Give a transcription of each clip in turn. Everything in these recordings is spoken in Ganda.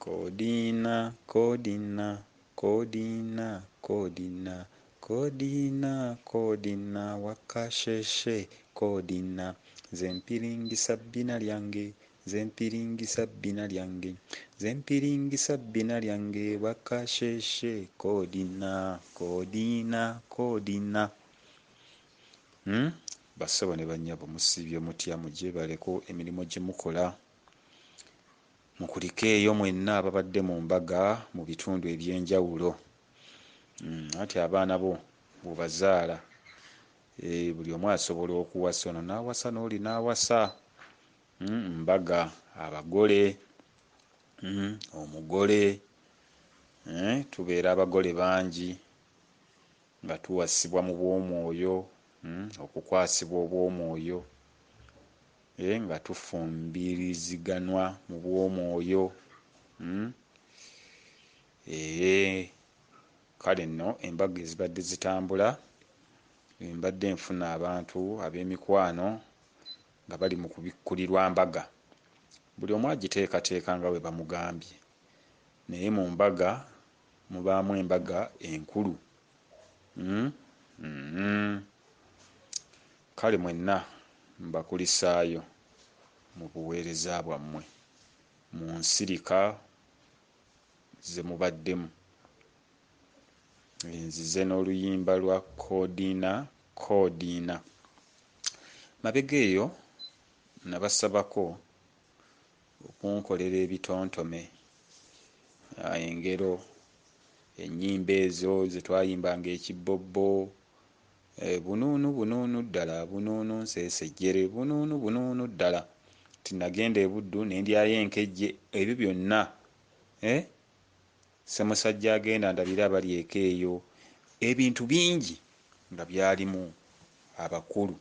Koodiina koodiina koodiina koodiina koodiina koodiina wakasheshe koodiina nze mpiringisa bbina lyange nze mpiringisa bbina lyange nze mpiringisa bbina lyange wakasheshe koodiina koodiina koodiina. Bassebo ne bannyabo musiibye mutya mugyebaleko emirimu gye mukola. Mukulikeeyo mwenna ababadde mu mbaga mu bitundu eby'enjawulo. Anti abaana bo bw'obazaala buli omu asobola okuwasa, ono n'awasa n'oli n'awasa. Mbaga, abagole, omugole, tubeera abagole bangi nga tuwasibwa mu bw'omwoyo, okukwasibwa obw'omwoyo, nga tufumbiriziganwa mu bw'omwoyo. Kale nno embaga ezibadde zitambula mbadde nfuna abantu ab'emikwano nga bali mu kubikkulirwa mbaga. Buli omu agiteekateeka nga bwe bamugambye, naye mu mbaga mubaamu embaga enkulu. Kale mwenna mbakulisaayo mu buweereza bwammwe mu nsirika ze mubaddemu. Nzize n'oluyimba lwa Koodiina Koodiina. Mabega eyo nabasabako okunkolera ebitontome, engero, ennyimba ezo ze twayimbanga ekibbobbo, bunuunu bunuunu ddala bunuunu nsesejjere bunuunu bunuunu ddala nti nagenda e Buddu ne ndyayo enkejje, ebyo byonna Ssemusajja agenda ndabire abali eka eyo, ebintu bingi nga byalimu abakulu.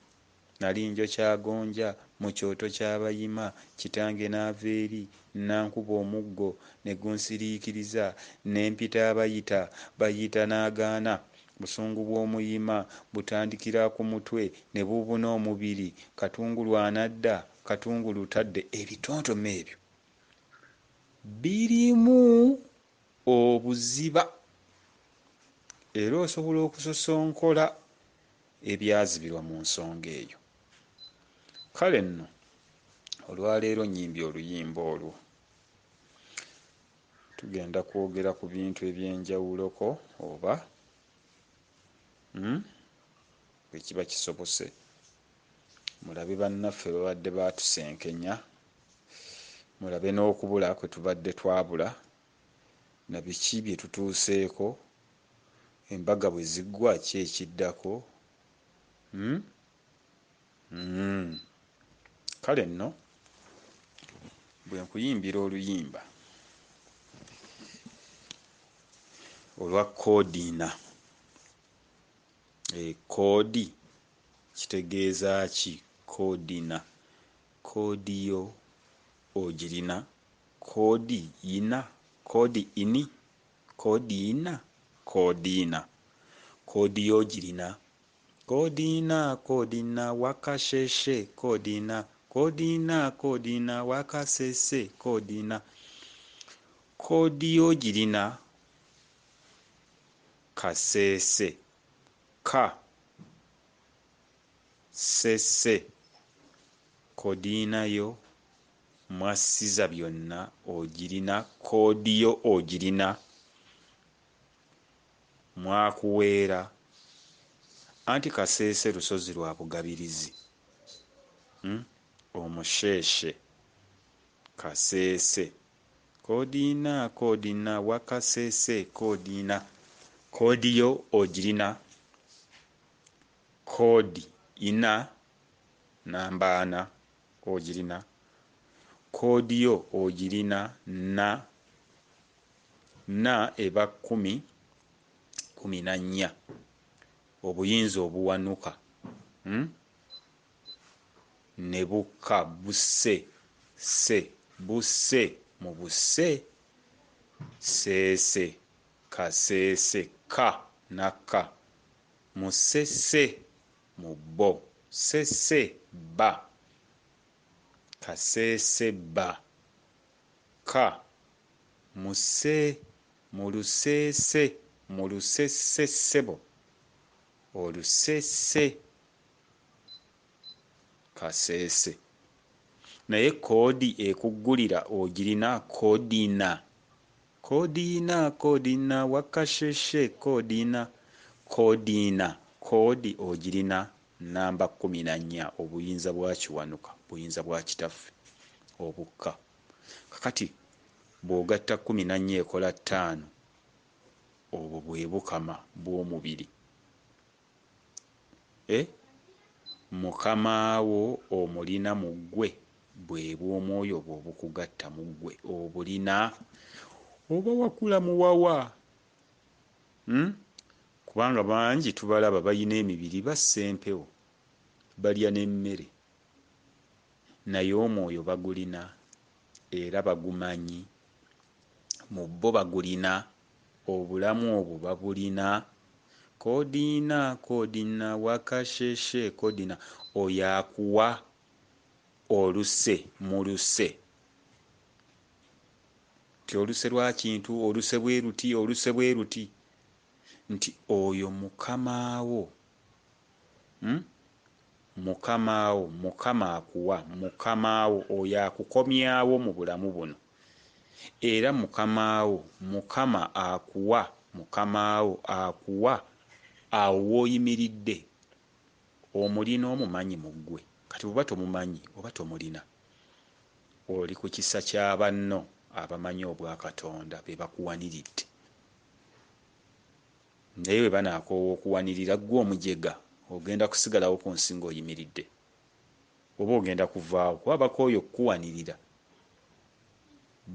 Nali njokya gonja mu kyoto ky'abayima, kitange n'ava eri n'ankuba omuggo ne gunsiriikiriza ne mpita abayita, bayita n'agaana. Busungu bw'omuyima butandikira ku mutwe ne bubuna omubiri, katungulu anadda, katungulu tadde. Ebitontome ebyo birimu obuziba era osobola okusosonkola ebyazibirwa mu nsonga eyo. Kale nno olwaleero nnyimbye oluyimba olwo. Tugenda kwogera ku bintu eby'enjawuloko oba bwe kiba kisobose. Mulabe bannaffe babadde baatusenkenya, mulabe n'okubula kwe tubadde twabula na biki bye tutuuseeko, embaga bwe ziggwa ki ekiddako. Kale nno bwe nkuyimbira oluyimba olwa Koodiina. Koodi kitegeeza ki koodiina? Koodi yo ogirina, koodi yina, koodi ini, koodiina, koodiina. Koodi yo ogirina. Koodiina koodiina wakasheshe koodiina koodiina koodiina wakasese koodiina. Koodi yo ogirina kaseese ka sese koodiina yo mwasiza byonna ogirina koodi yo ogirina mwakuweera anti Kaseese lusozi lwa Bugabirizi. Omusheeshe Kaseese koodiina koodiina wakasese koodiina koodi yo ogirina koodi ina namba ana ogirina koodi yo ogirina na na eba kkumi kkumi na nnya obuyinza obuwanuka ne bukka busse sse busse mu busse sseese kaseese ka na ka musese mu bo ssese bba kaseese bba ka Muse mu luseese mu lusese ssebo olusese Kasese. Naye koodi ekuggulira ogirina koodina koodina koodina wakasheshe koodina koodina koodi ogirina namba 14 obuyinza bwa Kiwanuka buyinza bwa kitaffe obukka. Kakati bw'ogatta 14 ekola 5 obwo bwe bukama bw'omubiri. Eh? Mukama wo omulina mu ggwe bwe bw'omwoyo bwo obukugatta mu ggwe obulina oba wakula muwawa hmm? Kubanga bangi tubalaba balina emibiri bassa empewo balya n'emmere naye omwoyo bagulina era bagumanyi mu bo bagulina obulamu obwo babulina kodina kodina wakasheshe kodina oyo akuwa oluse mu luse nti oluse lwa kintu oluse bwe luti oluse bwe luti nti oyo mukamaawo hmm? Mukamaawo mukama akuwa mukamaawo oyo akukomyawo mu bulamu buno era mukamaawo mukama akuwa mukamaawo akuwa awo w'oyimiridde omulina omumanyi mu ggwe kati bw'oba tomumanyi oba tomulina oli ku kisa kya banno abamanyi obwakatonda be bakuwaniridde naye bwe banaakoowa okuwanirira ggwe omujega ogenda kusigalawo ku nsi ng'oyimiridde oba ogenda kuvaawo kuba bakooye okukuwanirira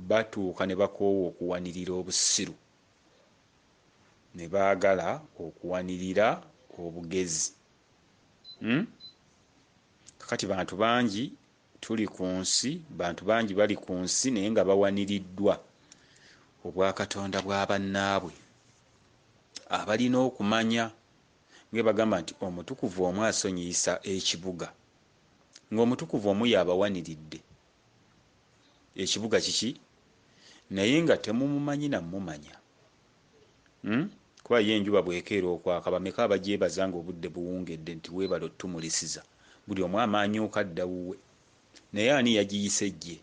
batuuka ne bakoowa okuwanirira obusiru ne baagala okuwanirira obugezi hmm? Kakati bantu bangi tuli ku nsi bantu bangi bali ku nsi naye nga bawaniriddwa obwakatonda bwa bannaabwe abalina okumanya nga bagamba nti omutukuvu omu asonyiyisa ekibuga ng'omutukuvu omu y'abawaniridde ekibuga kiki naye nga temumumanyi namumanya hmm? Kuba ye enjuba bw'ekeera okwaka bameka abagyebaza ng'obudde buwungedde nti weebale otumulisiza buli omu amaanyuuka dda wuwe naye ani yagiyise ejje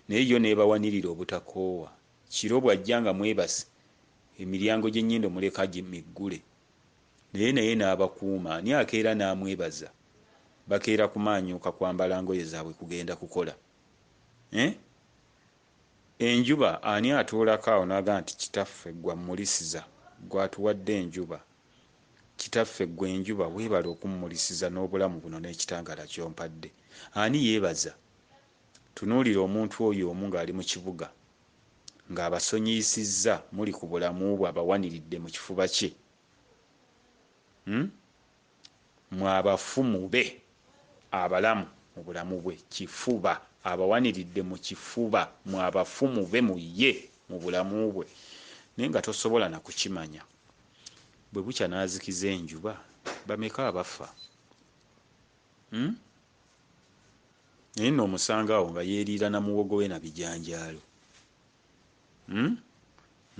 naye yo n'ebawanirira obutakoowa kiro bw'ajja nga mwebase emiryango gy'ennyindo muleka miggule naye naye n'abakuuma ani akeera n'amwebaza bakeera kumaanyuuka kwambala ngoye zaabwe kugenda kukola eh? Enjuba ani atuulako awo n'agamba nti kitaffe gwe ammulisiza gw'atuwadde enjuba kitaffe ggwe enjuba weebale okummulisiza n'obulamu buno n'ekitangaala ky'ompadde ani yeebaza tunuulira omuntu oyo omu ng'ali mu kibuga ng'abasonyiyisizza muli ku bulamu bwe abawaniridde mu kifuba kye hmm? Mwe abafu mube abalamu mu bulamu bwe kifuba abawaniridde mu kifuba mwe abafu mube mu ye mu bulamu bwe naye nga tosobola na kukimanya bwe bukya n'azikiza enjuba bameka abafa hmm? Naye nno omusanga awo nga yeeriira na muwogo we na bijanjaalo hmm?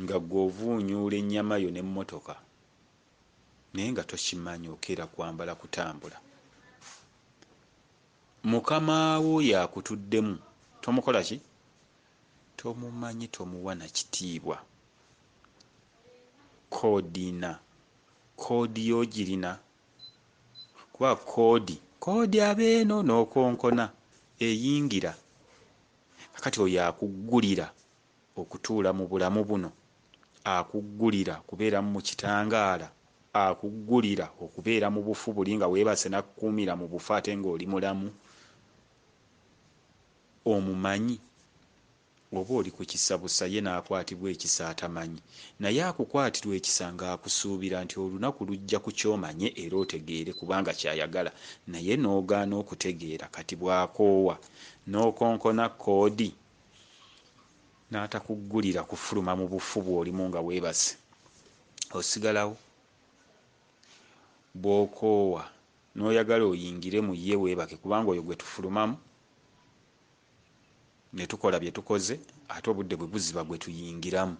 Nga ggwe ovuunyuula ennyama yo n'emmotoka naye nga tokimanyi okeera kwambala kutambula mukama wo yakutuddemu tomukola ki tomumanyi tomuwa na kitiibwa koodina koodi y'ogirina kuba koodi koodi abeeno n'okonkona eyingira kakati oyo akuggulira okutuula mu bulamu buno akuggulira kubeera mu kitangaala akuggulira okubeera mu bufu buli nga weebase n'akukuumira mu bufu ate ng'oli mulamu omumanyi oba oli ku kisa busa ye n'akwatibwa ekisa atamanyi naye akukwatirwa ekisa ng'akusuubira nti olunaku lujja kukyomanye era otegeere kubanga ky'ayagala naye n'ogaana okutegeera kati bw'akoowa n'okonkona koodi n'atakuggulira kufuluma mu bufu bw'olimu nga weebase osigalawo bw'okoowa n'oyagala oyingire mu ye weebake kubanga oyo gwe tufulumamu. Ne tukola bye tukoze, ate obudde bwe buziba gwe tuyingiramu.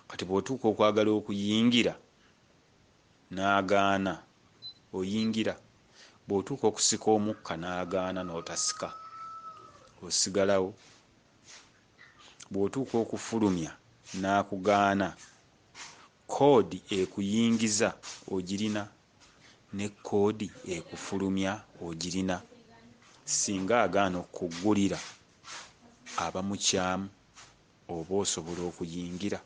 Kati bw'otuuka okwagala okuyingira n'agaana, oyingira. Bw'otuuka okusika omukka n'agaana n'otasika, osigalawo. Bw'otuuka okufulumya n'akugaana, koodi ekuyingiza ogirina ne koodi ekufulumya ogirina. Singa agaana okukuggulira aba mukyamu, oba osobola okuyingira.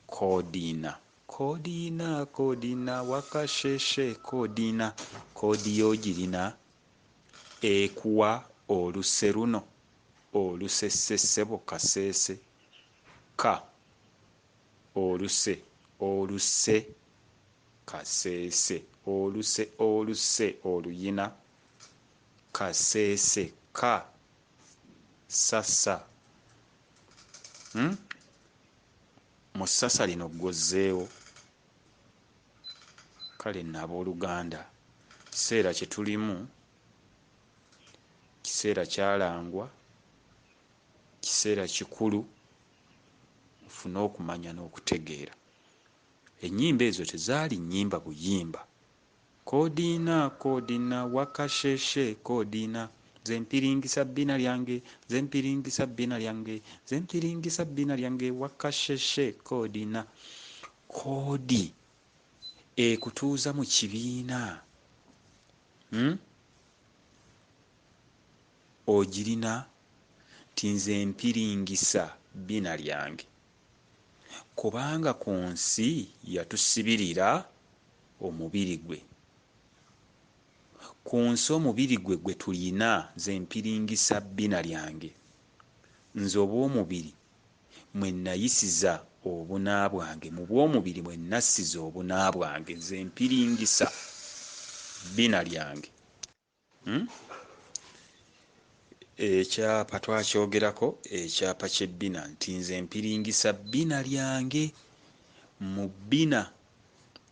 Koodiina, koodiina, koodiina wakasheshe koodiina, koodi y'ogirina ekuwa oluse luno, oluse ssessebo kaseese ka oluse, oluse kaseese, oluse, oluse oluyina kaseese ka sasa. Mu ssasa lino ggw'ozzeewo. Kale nno abooluganda, kiseera kye tulimu kiseera kyalangwa, kiseera kikulu mufune okumanya n'okutegeera. Ennyimba ezo tezaali nnyimba buyimba. Koodiina, koodiina wakasheshe koodiina, nze mpiringisa bbina lyange, nze mpiringisa bbina lyange, nze mpiringisa bbina lyange wakasheshe koodiina. Koodi ekutuuza mu kibiina, Ogirina nti nze mpiringisa bbina lyange, kubanga ku nsi yatusibirira omubiri gwe. Ku nsi omubiri gwe gwe tulina, nze mpiringisa bbina lyange. Nze obw'omubiri mwe nayisiza obuna bwange, mu bw'omubiri mwe nassiza obuna bwange, nze mpiringisa bbina lyange. Ekyapa twakyogerako, ekyapa ky'ebbina nti nze mpiringisa bbina lyange. Mu bbina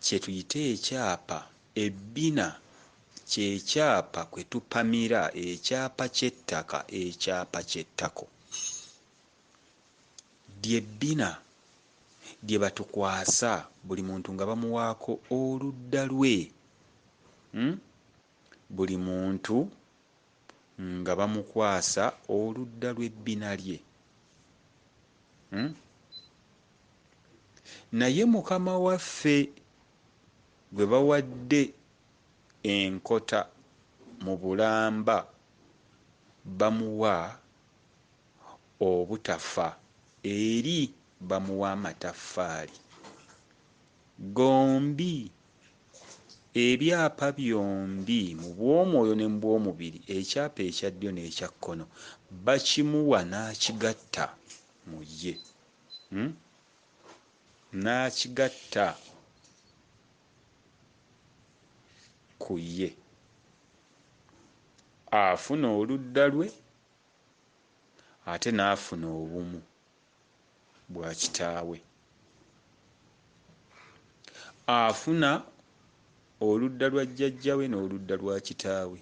kye tuyita ekyapa, ebbina ky'ekyapa kwe tupamira, ekyapa ky'ettaka, ekyapa ky'ettako. Ly'ebbina lye batukwasa buli muntu nga bamuwaako oludda lwe. Buli muntu nga bamukwasa oludda lw'ebbina lye. Naye Mukama waffe gwe bawadde enkota mu bulamba bamuwa obutafa, eri bamuwa amataffaali. Gombi ebyapa byombi mu bw'omwoyo ne mu bw'omubiri, ekyapa ekya ddyo n'ekya kkono bakimuwa n'akigatta mu ye. N'akigatta ku ye. Afuna oludda lwe ate n'afuna obumu bwa kitaawe. Afuna oludda lwa jjajjawe n'oludda lwa kitaawe.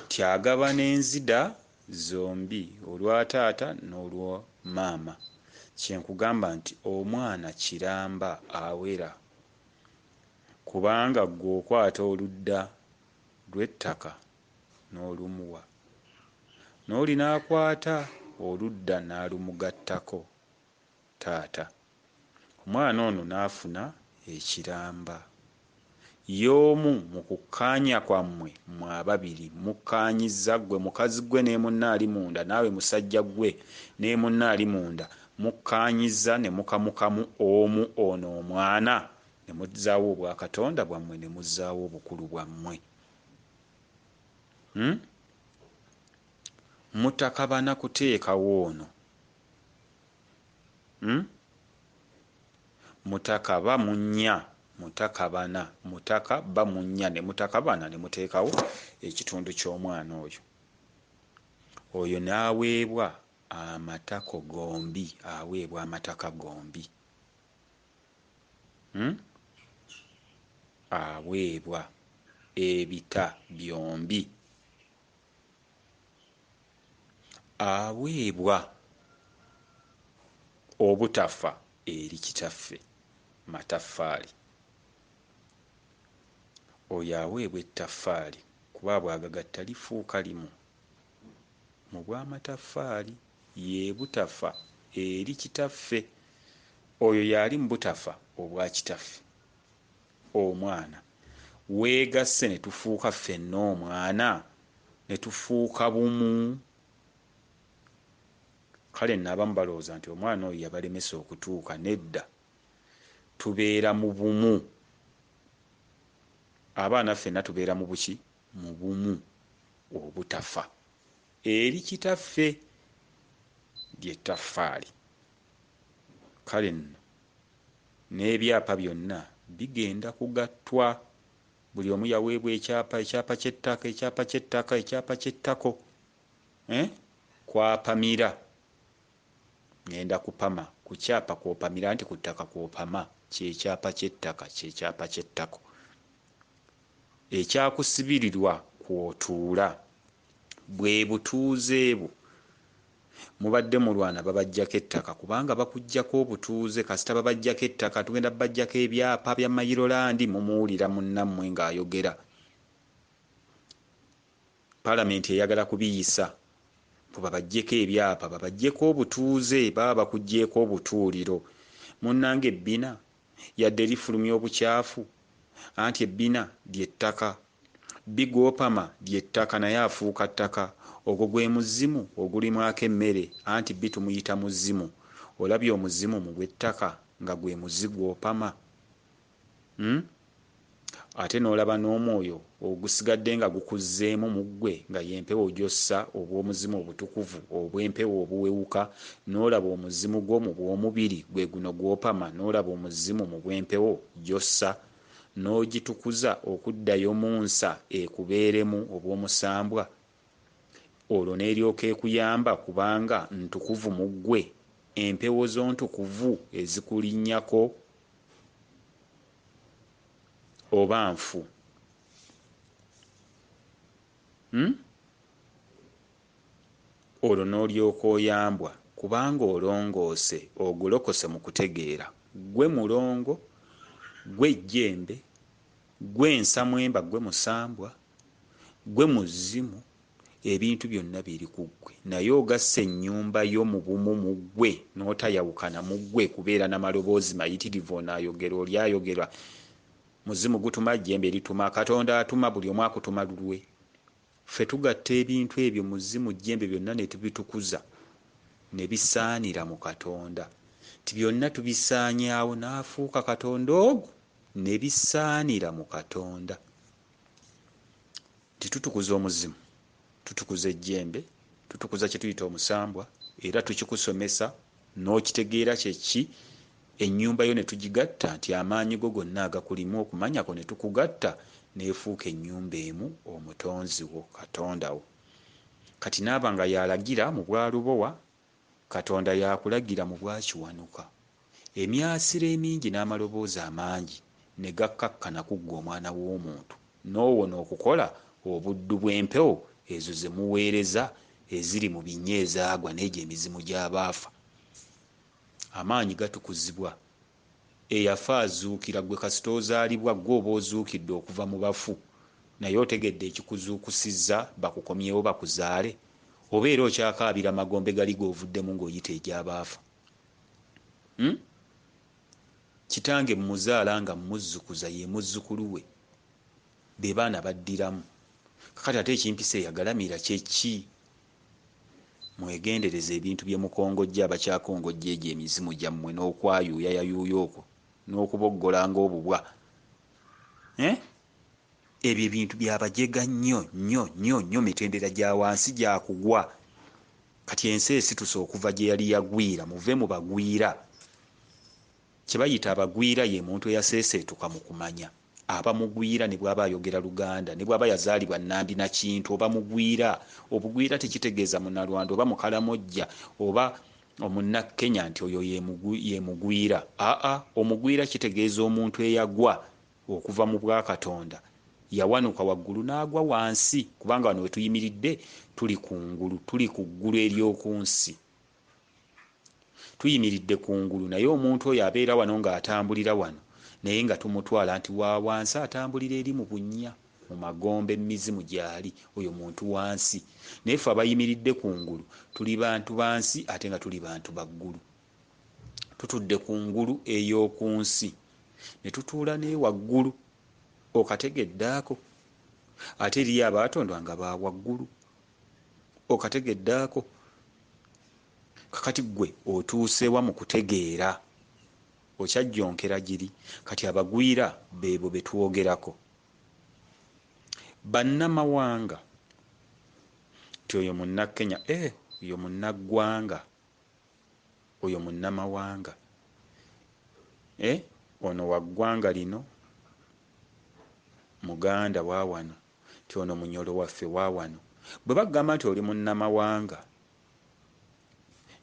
Nti agabana enzida zombi, olwa taata n'olwa maama. Kye nkugamba nti omwana kiramba awera, kubanga ggwe okwata oludda lw'ettaka n'olumuwa, n'oli n'akwata oludda n'alumugattako taata. Omwana ono n'afuna ekiramba. Y'omu mu kukkaanya kwammwe mmwe ababiri mukkaanyizza, ggwe mukazi ggwe ne munno ali munda, naawe musajja ggwe ne munno ali munda, mukkaanyizza ne mukamukamu omu ono omwana ne muzzaawo obwakatonda bwammwe ne muzzaawo obukulu bwammwe. Mutakabana kuteekawo ono. Mutakaba munnya, mutakabana, mutaka ba munnya ne mutakabana ne muteekawo ekitundu ky'omwana oyo. Oyo n'aweebwa amatako gombi, aweebwa amataka gombi. Aweebwa ebita byombi. Aweebwa obutafa eri Kitaffe mataffaali. Oyo aweebwa ettaffaali kuba bw'agagatta lifuuka limu mu bw'amataffaali, ye butafa eri Kitaffe. Oyo y'ali mu butafa obwa Kitaffe, Omwana. Weegasse ne tufuuka ffenna Omwana, ne tufuuka bumu. Kale nno abamu balowooza nti omwana oyo yabalemesa okutuuka. Nedda, tubeera mu bumu. Abaana ffenna tubeera mu buki? Mu bumu obutafa eri Kitaffe ly'ettaffaali. Kale nno n'ebyapa byonna bigenda kugattwa. Buli omu yaweebwa ekyapa, ekyapa ky'ettaka, ekyapa ky'ettaka, ekyapa ky'ettako. Kwapamira. Ngenda kupama ku kyapa kw'opamira nti ku ttaka kw'opama, ky'ekyapa ky'ettaka, ky'ekyapa ky'ettako. Ekyakusibirirwa kw'otuula. Bwe butuuze bwo. Mubadde mulwana babaggyako ettaka kubanga bakuggyako obutuuze. Kasita babaggyako ettaka tugenda babaggyako ebyapa bya Mayirolandi. Mumuwulira munnammwe ng'ayogera. Palamenti eyagala kubiyisa mbu babaggyeko ebyapa, babaggyeko obutuuze, baba bakuggyeeko obutuuliro. Munnange ebbina yadde lifulumya obukyafu, anti ebbina ly'ettaka. Bbi gw'opama ly'ettaka naye afuuka ttaka. Ogwo gwe muzimu ogulimwako emmere, anti bbi tumuyita muzimu. Olabye omuzimu mu bw'ettaka nga gwe muzi gw'opama? Ate n'olaba n'omwoyo ogusigadde nga gukuzzeemu mu ggwe nga y'empewo gy'ossa obw'omuzimu obutukuvu obw'empewo obuwewuka, n'olaba omuzimu gwo mu bw'omubiri gwe guno gw'opama, n'olaba omuzimu mu bw'empewo gy'ossa n'ogitukuza okuddayo mu nsa ekubeeremu obw'omusambwa, olwo n'eryoka ekuyamba kubanga ntukuvu mu ggwe, empewo zo ntukuvu ezikulinnyako oba nfu. Olwo n'olyoka oyambwa kubanga olongoose, ogolokose mu kutegeera. Ggwe mulongo, ggwe jjembe, ggwe nsamwemba, ggwe musambwa, ggwe muzimu, ebintu byonna biri ku ggwe. Naye ogasse ennyumba yo mu bumu mu ggwe n'otayawukana mu ggwe kubeera na maloboozi mayitirivu, ono ayogera oli ayogera. Muzimu gutuma, jjembe lituma, Katonda atuma, buli omu akutuma lulwe. Ffe tugatta ebintu ebyo muzimu, jjembe byonna ne tubitukuza ne bisaanira mu Katonda. Nti byonna tubisaanyaawo n'afuuka Katonda ogwo ne bisaanira mu Katonda. Nti tutukuza omuzimu, tutukuza ejjembe, tutukuza kye tuyita omusambwa, era tukikusomesa n'okitegeera kye ki, ennyumba yo ne tugigatta nti amaanyi go gonna agakulimu okumanya kwo ne tukugatta n'efuuka ennyumba emu omutonzi wo Katonda wo. Kati n'aba nga y'alagira mu bwa Lubowa, Katonda y'akulagira mu bwa Kiwanuka. Emyasiro emingi n'amaloboozi amangi ne gakkakkana ku ggwe omwana w'omuntu n'owona okukola obuddu bw'empewo ezo ze muweereza eziri mu binnya ezaagwa n'egyo emizimu gy'abaafa. Amaanyi gatukuzibwa. Eyafa azuukira, ggwe kasita ozaalibwa ggwe oba ozuukidde okuva mu bafu, naye otegedde ekikuzuukusizza bakukomyewo bakuzaale? Oba era okyakaabira magombe gali g'ovuddemu ng'oyita egy'abaafa? Kitange mmuzaala nga mmuzzukuza ye muzzukulu we, be baana baddiramu. Kakati ate ekimpisa eyagalamira kye ki? Mwegendereze ebintu bye mukongojja abakyakongojja egyo emizimu gyammwe n'okwayuuyayayuuya okwo n'okuboggola ng'obubwa. Ebyo ebintu bya bajega nnyo nnyo nnyo nnyo, mitendera gya wansi gya kugwa. Kati ensi esituse okuva gye yali yagwira, muve mu bagwira. Kye bayita abagwira ye muntu eyaseeseetuka mu kumanya. Aba mugwira ne bw'aba ayogera Luganda, ne bw'aba yazaalibwa Nnambi na Kintu, oba mugwira. Obugwira tekitegeeza Munnalwanda oba Mukalamojja oba Omunnakenya nti oyo ye mugwira. Aa, omugwira kitegeeza omuntu eyagwa okuva mu Bwakatonda, Yawanuka waggulu n'agwa wansi, kubanga wano we tuyimiridde tuli ku ngulu, tuli ku ggulu ery'oku nsi. Tuyimiridde ku ngulu, naye omuntu oyo abeera wano ng'atambulira wano, naye nga tumutwala nti wa wansi, atambulira eri mu bunnya, mu magombe, emizimu gy'ali, oyo muntu wansi. Naye ffe abayimiridde ku ngulu tuli bantu bansi ate nga tuli bantu ba ggulu. Tutudde ku ngulu ey'oku nsi ne tutuula ne waggulu. Okategedde ako? Ate eriyo abaatondwa nga ba waggulu. Okategedde ako? Kakati ggwe otuusewa mu kutegeera? Okyajjonkera giri? Kati abagwira beebo be twogerako. Bannamawanga, nti oyo Munnakenya, oyo munnaggwanga, oyo munnamawanga, ono wa ggwanga lino, Muganda wa wano, nti ono Munyolo waffe wa wano. Bwe bagamba nti oli munnamawanga,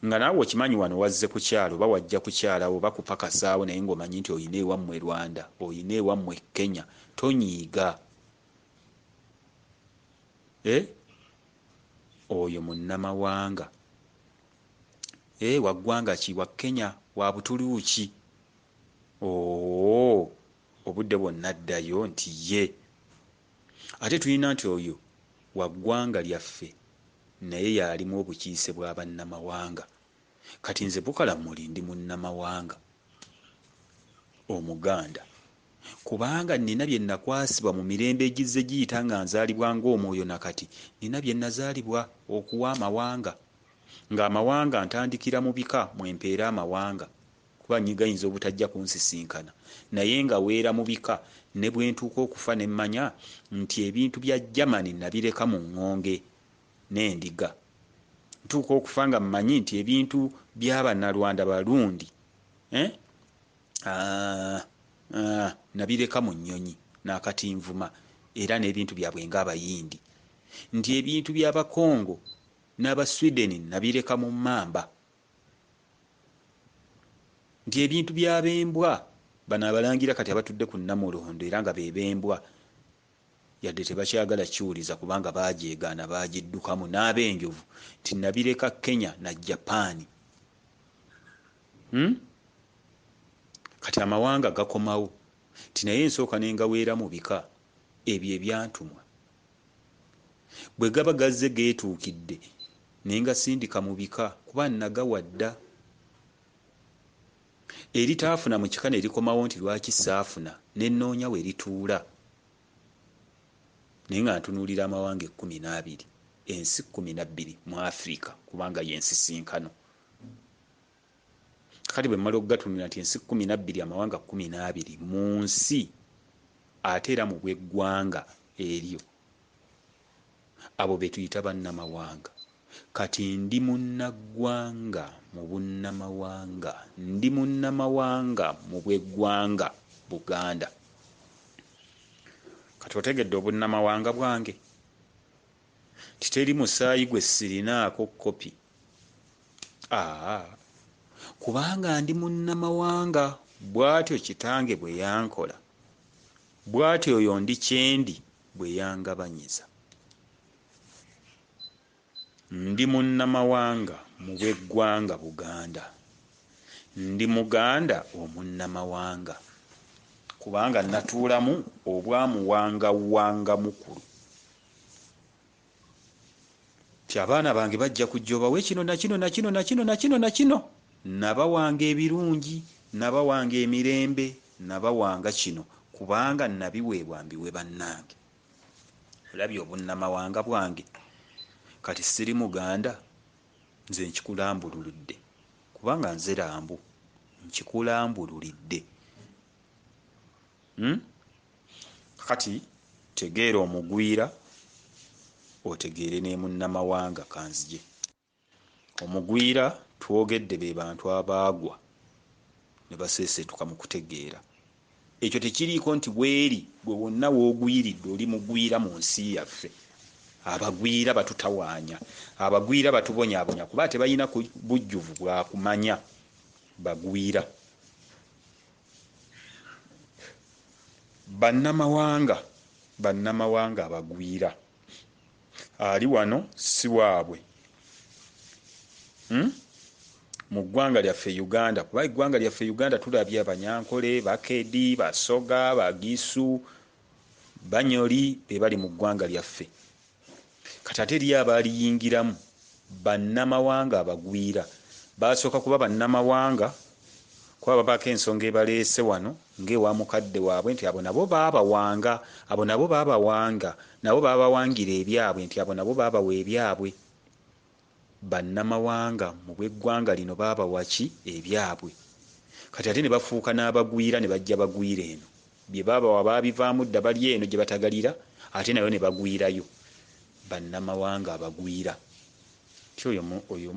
nga naawe okimanyi wano wazze kukyala oba wajja kukyalawo oba kupakasaawo, naye ng'omanyi nti oyina ewammwe Rwanda, oyina ewammwe Kenya, tonyiiga. Oyo munnamawanga. Wa ggwanga ki? Wa Kenya, wa Butuluuki. Obudde bwonna addayo nti ye. Ate tulina nti oyo wa ggwanga lyaffe, naye y'alimu obukiise bwa bannamawanga. Kati nze Bukalamuli ndi munnamawanga Omuganda, kubanga nnina bye nakwasibwa mu mirembe egizze giyita nga nzaalibwa ng'omwoyo na kati nnina bye nazaalibwa okuwa amawanga. Ng'amawanga ntandikira mu bika mwe mpeera amawanga, kuba gayinza obutajja kunsisinkana, naye nga weera mu bika ne bwe ntuuka okufa ne mmanya nti ebintu bya Germany nabireka mu ŋŋonge n'endiga. Ntuuka okufa nga mmanyi nti ebintu by'Abannalwanda Barundi nabireka mu nnyonyi n'akatinvuma, era n'ebintu byabwe ng'Abayindi, nti ebintu by'Abakongo n'Abasweden nabireka mu mmamba, nti ebintu by'ab'embwa bano abalangira kati abatudde ku Nnamulondo era nga be b'embwa, yadde tebakyagala kiwuliza kubanga baagyegaana baagiddukamu, n'ab'enjovu nti nabireka Kenya na Japan. Kati amawanga gakomawo nti naye nsooka ne ngaweera mu bika ebyo ebyantumwa. Bwe gaba gazze geetuukidde ne ngasindika mu bika kuba nagawa dda. Eritaafuna mu kika ne likomawo nti lwaki saafuna, ne nnoonya we lituula. Naye nga ntunuulira amawanga 12, ensi 12 mu Afrika, kubanga y'ensisinkano. Kati bwe mmala okugatunuulira nti ensi 12, amawanga 12 mu nsi, ate era mu bw'eggwanga eryo, abo be tuyita bannamawanga. Kati ndi munnaggwanga mu bunnamawanga, ndi munnamawanga mu bw'eggwanga Buganda. Kati otegedde obunnamawanga bwange? Nti teri musaayi gwe sirinaako kopi. Kubanga ndi munnamawanga, bw'atyo kitange bwe yankola, bw'atyo oyo ndi kyendi bwe yangabanyiza. Ndi munnamawanga mu bw'eggwanga Buganda. Ndi Muganda omunnamawanga, kubanga natuulamu obwamuwangawanga mukulu. Ti abaana bange bajja kujja obawe kino na kino na kino na kino na kino na kino. Nabawanga ebirungi, nabawanga emirembe, nabawanga kino, kubanga nabiweebwa mbiwe bannange. Olabye obunnamawanga bwange? Kati siri Muganda, nze nkikulambululidde, kubanga nze Lambu, nkikulambululidde. Kati tegeera omugwira, otegeere ne munnamawanga. Kanzije. Omugwira twogedde be bantu abaagwa ne baseeseetuka mu kutegeera. Ekyo tekiriiko nti weeri gwe wonna w'ogwiridde oli mugwira mu nsi yaffe. Abagwira batutawaanya, abagwira batubonyaabonya, kuba tebalina bujjuvu bwa kumanya bagwira. Bannamawanga Bannamawanga abagwira, ali wano si waabwe. Mu ggwanga lyaffe Uganda, kuba eggwanga lyaffe Uganda tulabye Abanyankole, Bakedi, Basoga, Bagisu, Banyoli be bali mu ggwanga lyaffe. Kati ate eriyo abaaliyingiramu, bannamawanga abagwira. Baasooka kuba bannamawanga kuba babaako ensonga ebaleese wano ng'ewa mukadde waabwe nti abo nabo baabawanga, abo nabo baabawanga, nabo baabawangira ebyabwe nti abo nabo baabawa ebyabwe. Bannamawanga mu bw'eggwanga lino baabawa ki? Ebyabwe. Kati ate ne bafuuka n'abagwira ne bajja bagwira eno. Bye baabawa baabivaamu dda, bali eno gye batagalira ate nayo ne bagwirayo. Bannamawanga abagwira. Nti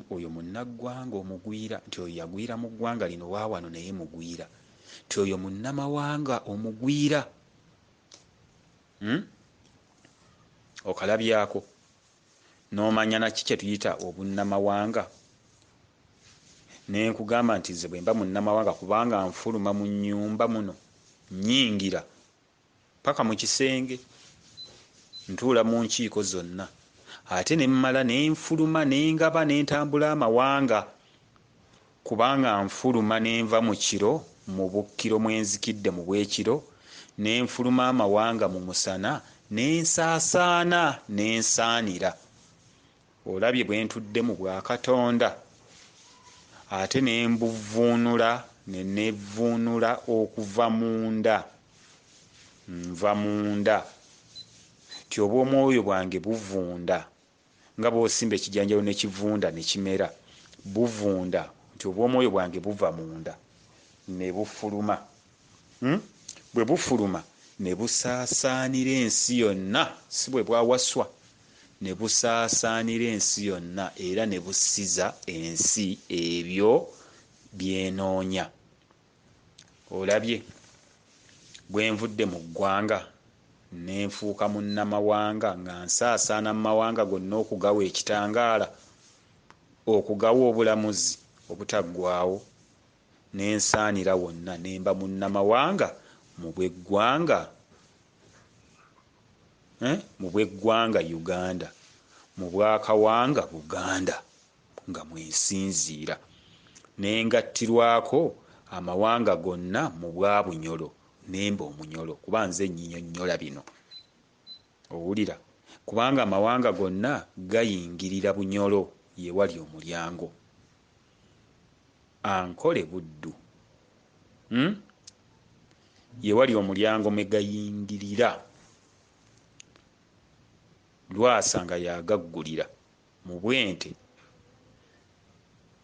oyo munnaggwanga omugwira, nti oyo yagwira mu ggwanga lino wa wano naye mugwira. Nti oyo munnamawanga omugwira. Okalabyako n'omanya naki kye tuyita obunnamawanga. Ne nkugamba nti nze bwe mba munnamawanga kubanga nfuluma mu nnyumba muno, nnyingira paka mu kisenge, ntuula mu nkiiko zonna, ate ne mmala ne nfuluma ne ngaba ne ntambula amawanga, kubanga nfuluma ne nva mu kiro mu bukkiro mwe nzikidde mu bw'ekiro, ne nfuluma amawanga mu musana ne nsaasaana ne nsaanira. Olabye bwe ntudde mu bwakatonda, ate ne mbuvuunula ne nevuunula okuva munda, nva munda. Nti obw'omwoyo bwange buvunda nga bw'osimba ekijanjalo ne kivunda ne kimera, buvunda. Nti obw'omwoyo bwange buva munda ne bufuluma. Bwe bufuluma ne busaasaanira ensi yonna, si bwe bwawaswa, ne busaasaanira ensi yonna era ne busiza ensi ebyo by'enoonya. Olabye bwe nvudde mu ggwanga ne nfuuka munnamawanga nga nsaasaana mu mawanga gonna okugawa ekitangaala, okugawa obulamuzi obutaggwaawo, ne nsaanira wonna ne mba munnamawanga mu bw'eggwanga, mu bw'eggwanga Uganda, mu bwakawanga Buganda nga mwensinziira, ne ngattirwako amawanga gonna mu bwa Bunyolo, ne mba omunyolo kuba nze nnyinyonnyola bino. Owulira? Kubanga amawanga gonna gayingirira Bunyolo, ye wali omulyango. Ankole Buddu. Ye wali omulyango mwe gayingirira. Lwasa nga yagaggulira mu bwente.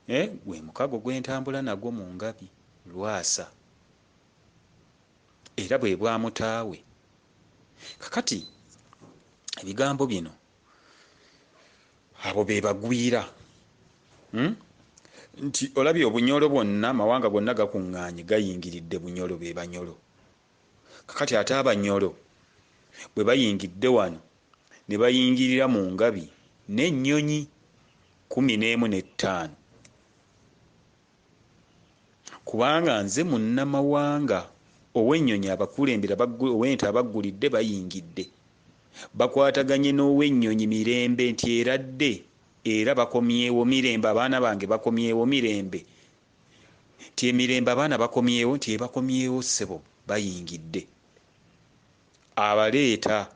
Gwe mukago gwe ntambula nagwo mu ngabi, Lwasa. Era bwe bwa mutaawe. Kakati ebigambo bino abo be bagwira. Nti olabye obunyolo bwonna, amawanga gonna gakuŋŋaanye gayingiridde Bunyolo, be Banyolo. Kakati ate Abanyolo bwe bayingidde wano ne bayingirira mu ngabi n'ennyonyi 15 n'ettaano. Kubanga nze munnamawanga ow'ennyonyi abakulembera ow'ente abaggulidde bayingidde, bakwataganye n'ow'ennyonyi mirembe nti eradde era bakomyewo mirembe, abaana bange bakomyewo mirembe, nti emirembe abaana bakomyewo, nti ebakomyewo ssebo bayingidde. Abaleeta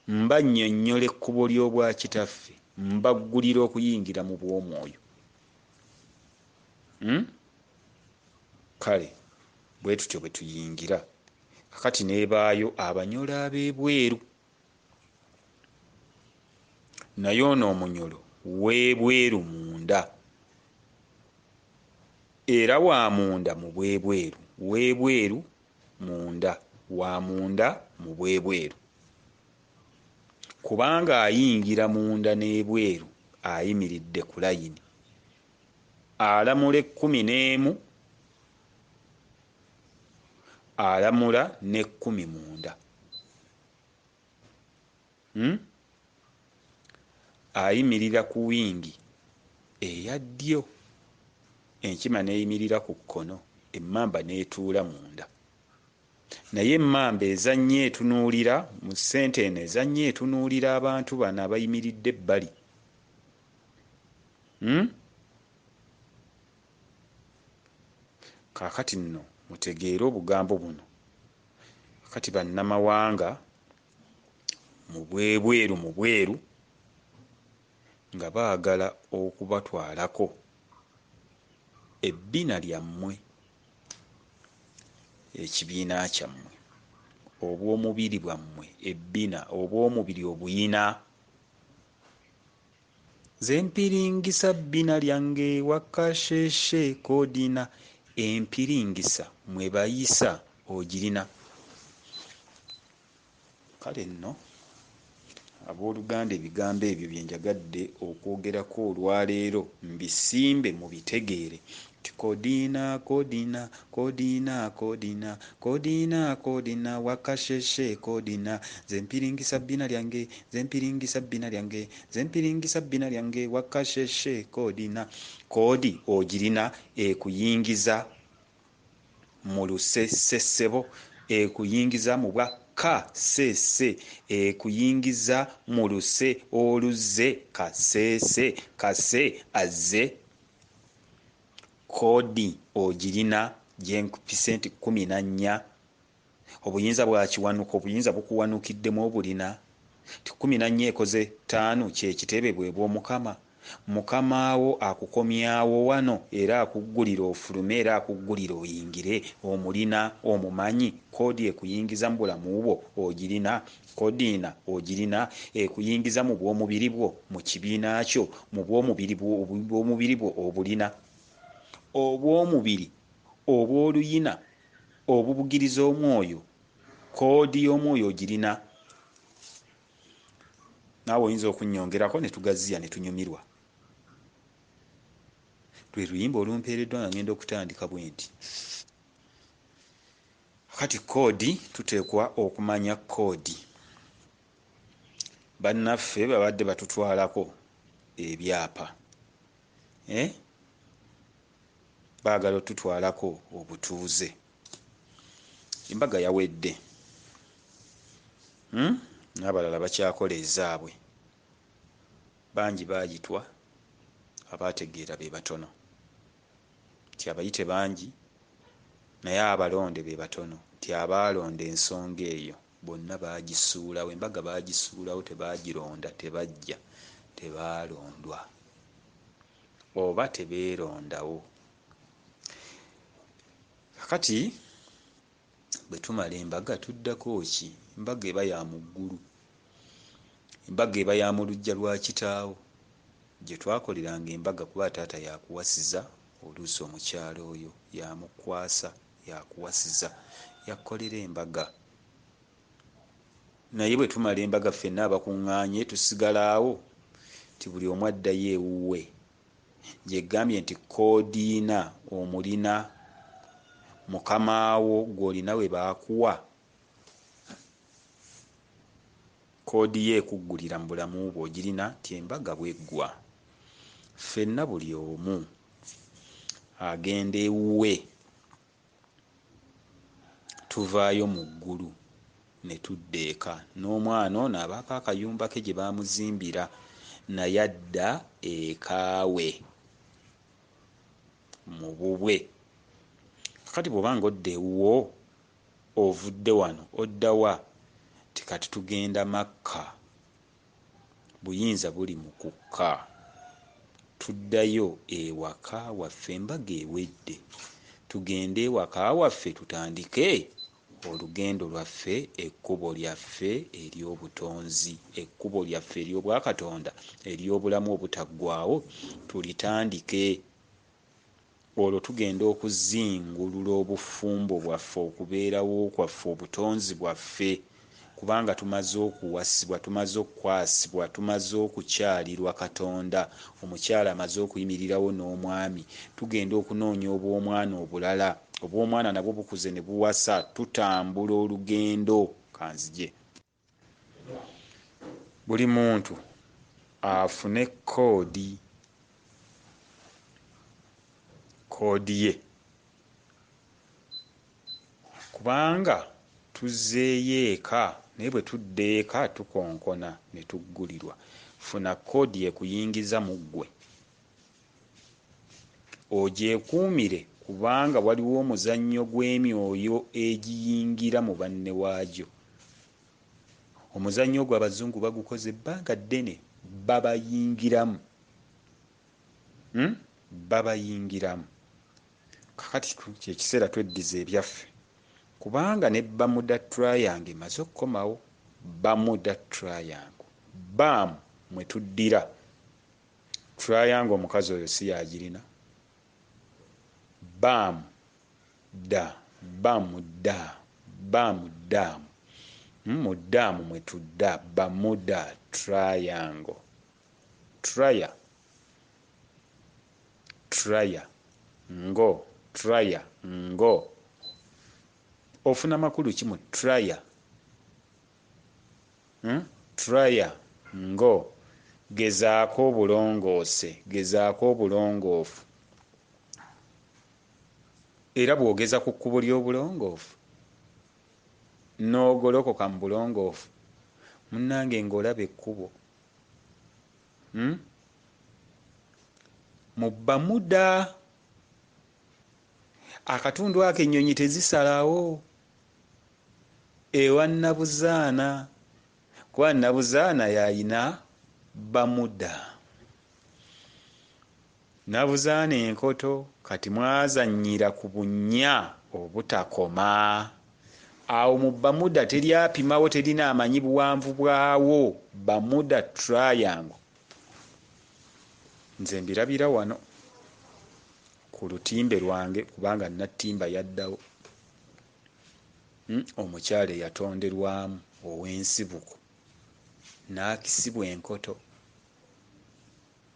mbannyonnyola ekkubo ly'obwakitaffe, mbaggulira okuyingira mu bw'omwoyo. Kale bwe tutyo bwe tuyingira. Kakati n'ebaayo Abanyolo ab'ebweru, naye ono omunyolo w'ebweru munda, era wa munda mu bw'ebweru, w'ebweru munda, wa munda mu bw'ebweru. Kubanga ayingira munda n'ebweru ayimiridde ku layini, alamula 11, alamula ne 10 munda. Ayimirira ku wingi eya ddyo, enkima n'eyimirira ku kkono, emmamba n'etuula munda. Naye emmamba ezannya etunuulira mu ssente eno, ezannya etunuulira abantu bano abayimiridde ebbali. Kaakati nno mutegeere obugambo buno. Kati bannamawanga mu bwebweru mu bweru nga baagala okubatwalako ebbina lyammwe, ekibiina kyammwe, obw'omubiri bwammwe, ebbina, obw'omubiri obuyina. Nze mpiringisa bbina lyange wakasheshe kodina, empiringisa mwe bayisa ogirina. Kale nno abooluganda, ebigambo ebyo bye njagadde okwogerako olwaleero mbisimbe mubitegeere nti kodina kodina kodina kodina kodina kodina wakasheshe kodina, nze mpiringisa bbina lyange, nze mpiringisa bbina lyange, nze mpiringisa bbina lyange wakasheshe kodina. Koodi ogirina ekuyingiza mu lusesesebo, ekuyingiza mu bwa kasese, ekuyingiza mu luse oluzze kasese kase azze. Koodi ogirina gye nkupise nti 14. Obuyinza bwa kiwanuka, obuyinza bukuwanukiddemu obulina nti 14 ekoze 5 kyekitebe bwe bw'Omukama. Mukamaawo akukomyawo wano era akuggulira ofulume era akuggulira oyingire. Omulina, omumanyi. Koodi ekuyingiza mu bulamu bwo ogirina. Kodiina ogirina ekuyingiza mu bw'omubiri bwo, mu kibiina kyo, mu bw'omubiri bwo obulina. Obw'omubiri obw'oluyina obubugiriza omwoyo, koodi y'omwoyo ogirina. Naawe oyinza okunnyongerako ne tugaziya ne tunyumirwa. Lwe luyimba olumpeereddwa nga ngenda okutandika bwe nti. Kati koodi, tuteekwa okumanya koodi. Bannaffe babadde batutwalako ebyapa, baagala otutwalako obutuuze. Embaga yawedde, n'abalala bakyakola ezaabwe. Bangi baayitwa, abaategeera be batono. Nti abayite bangi naye abalonde be batono. Nti abaalonda ensonga eyo bonna baagisuulawo, embaga baagisuulawo, tebaagironda, tebajja, tebaalondwa oba tebeerondawo. Kakati bwe tumala embaga tuddako ki? Embaga eba ya mu ggulu, embaga eba ya mu luggya lwa kitaawo gye twakoleranga embaga, kuba taata yakuwasiza oluusi omukyala oyo yamukwasa, yakuwasiza, yakkolera embaga. Naye bwe tumala embaga ffenna abakuŋŋaanye tusigala awo nti buli omu addayo ewuwe. Gye gambye nti koodiina omulina, mukamaawo gw'olina we baakuwa, koodi ye ekuggulira mu bulamu bwo ogirina nti embaga bw'eggwa ffenna buli omu agenda ewuwe, tuvaayo mu ggulu ne tudda eka. N'omwana ono abaako akayumba ke gye baamuzimbira naye adda ekaawe mu bubwe. Kakati bw'oba ng'odda ewuwo ovudde wano odda wa? Nti kati tugenda Makka, buyinza buli mu kukka, tuddayo ewaka waffe, embaga ewedde, tugende ewaka waffe tutandike olugendo lwaffe, ekkubo lyaffe ery'obutonzi, ekkubo lyaffe ery'obwakatonda ery'obulamu obutaggwaawo tulitandike. Olwo tugenda okuzingulula obufumbo bwaffe, okubeerawo kwaffe, obutonzi bwaffe, kubanga tumaze okuwasibwa, tumaze okukwasibwa, tumaze okukyalirwa Katonda. Omukyala amaze okuyimirirawo n'omwami, tugenda okunoonya obw'omwana obulala. Obw'omwana nabwo bukuze ne buwasa, tutambula olugendo. Kanzije buli muntu afune koodi, koodi ye, kubanga Tuzzeeyo eka, naye bwe tudda eka tukonkona ne tuggulirwa. Funa koodi ekuyingiza mu ggwe, ogyekuumire, kubanga waliwo omuzannyo gw'emyoyo egiyingira mu banne waagyo. Omuzannyo ogwo abazungu bagukoze ebbanga ddene, babayingiramu, Babayingiramu. Kakati kyekiseera tweddize ebyaffe, kubanga ne Bermuda Triangle emaze okukomawo. Bermuda Triangle, bam, mwe tuddira triangle. Omukazi oyo si yagirina. Bam da bam da bam dam, mu daamu mwe tudda. Bermuda Triangle, traya traya ngo traya ngo. Ofuna makulu ki mu traya? Traya ngo, gezaako obulongoose, gezaako obulongoofu. Era bw'ogeza ku kkubo ly'obulongoofu n'ogolokoka mu bulongoofu, munnange, ng'olaba ekkubo, Mu Bermuda akatundu ako ennyonyi tezisalawo ewa Nabuzaana, kuba Nabuzaana y'ayina Bermuda. Nabuzaana enkoto kati mwazannyira ku bunnya obutakoma. Awo mu Bermuda teri apimawo, terina amanyi buwanvu bwawo. Bermuda Triangle nze mbirabira wano ku lutimbe lwange, kubanga Nattimba yaddawo, Omukyala eyatonderwamu ow'ensibuko n'akisibwa enkoto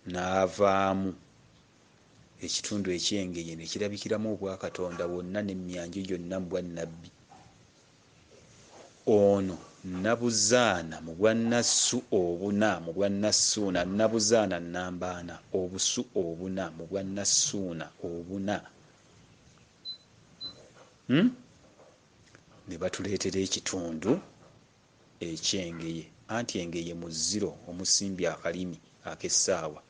n'avaamu ekitundu eky'engeye ne kirabikiramu obwakatonda wonna n'emmyanjo gyonna mu bwannabbi. Ono Nabuzaana mu bwannassu obuna, mu bwannassuuna, Nabuzaana nnamba ana, obusu obuna mu bwannassuuna obuna, Ne batuleetera ekitundu eky'engeye, anti engeye mu ziro omusimbye akalimi ak'essaawa.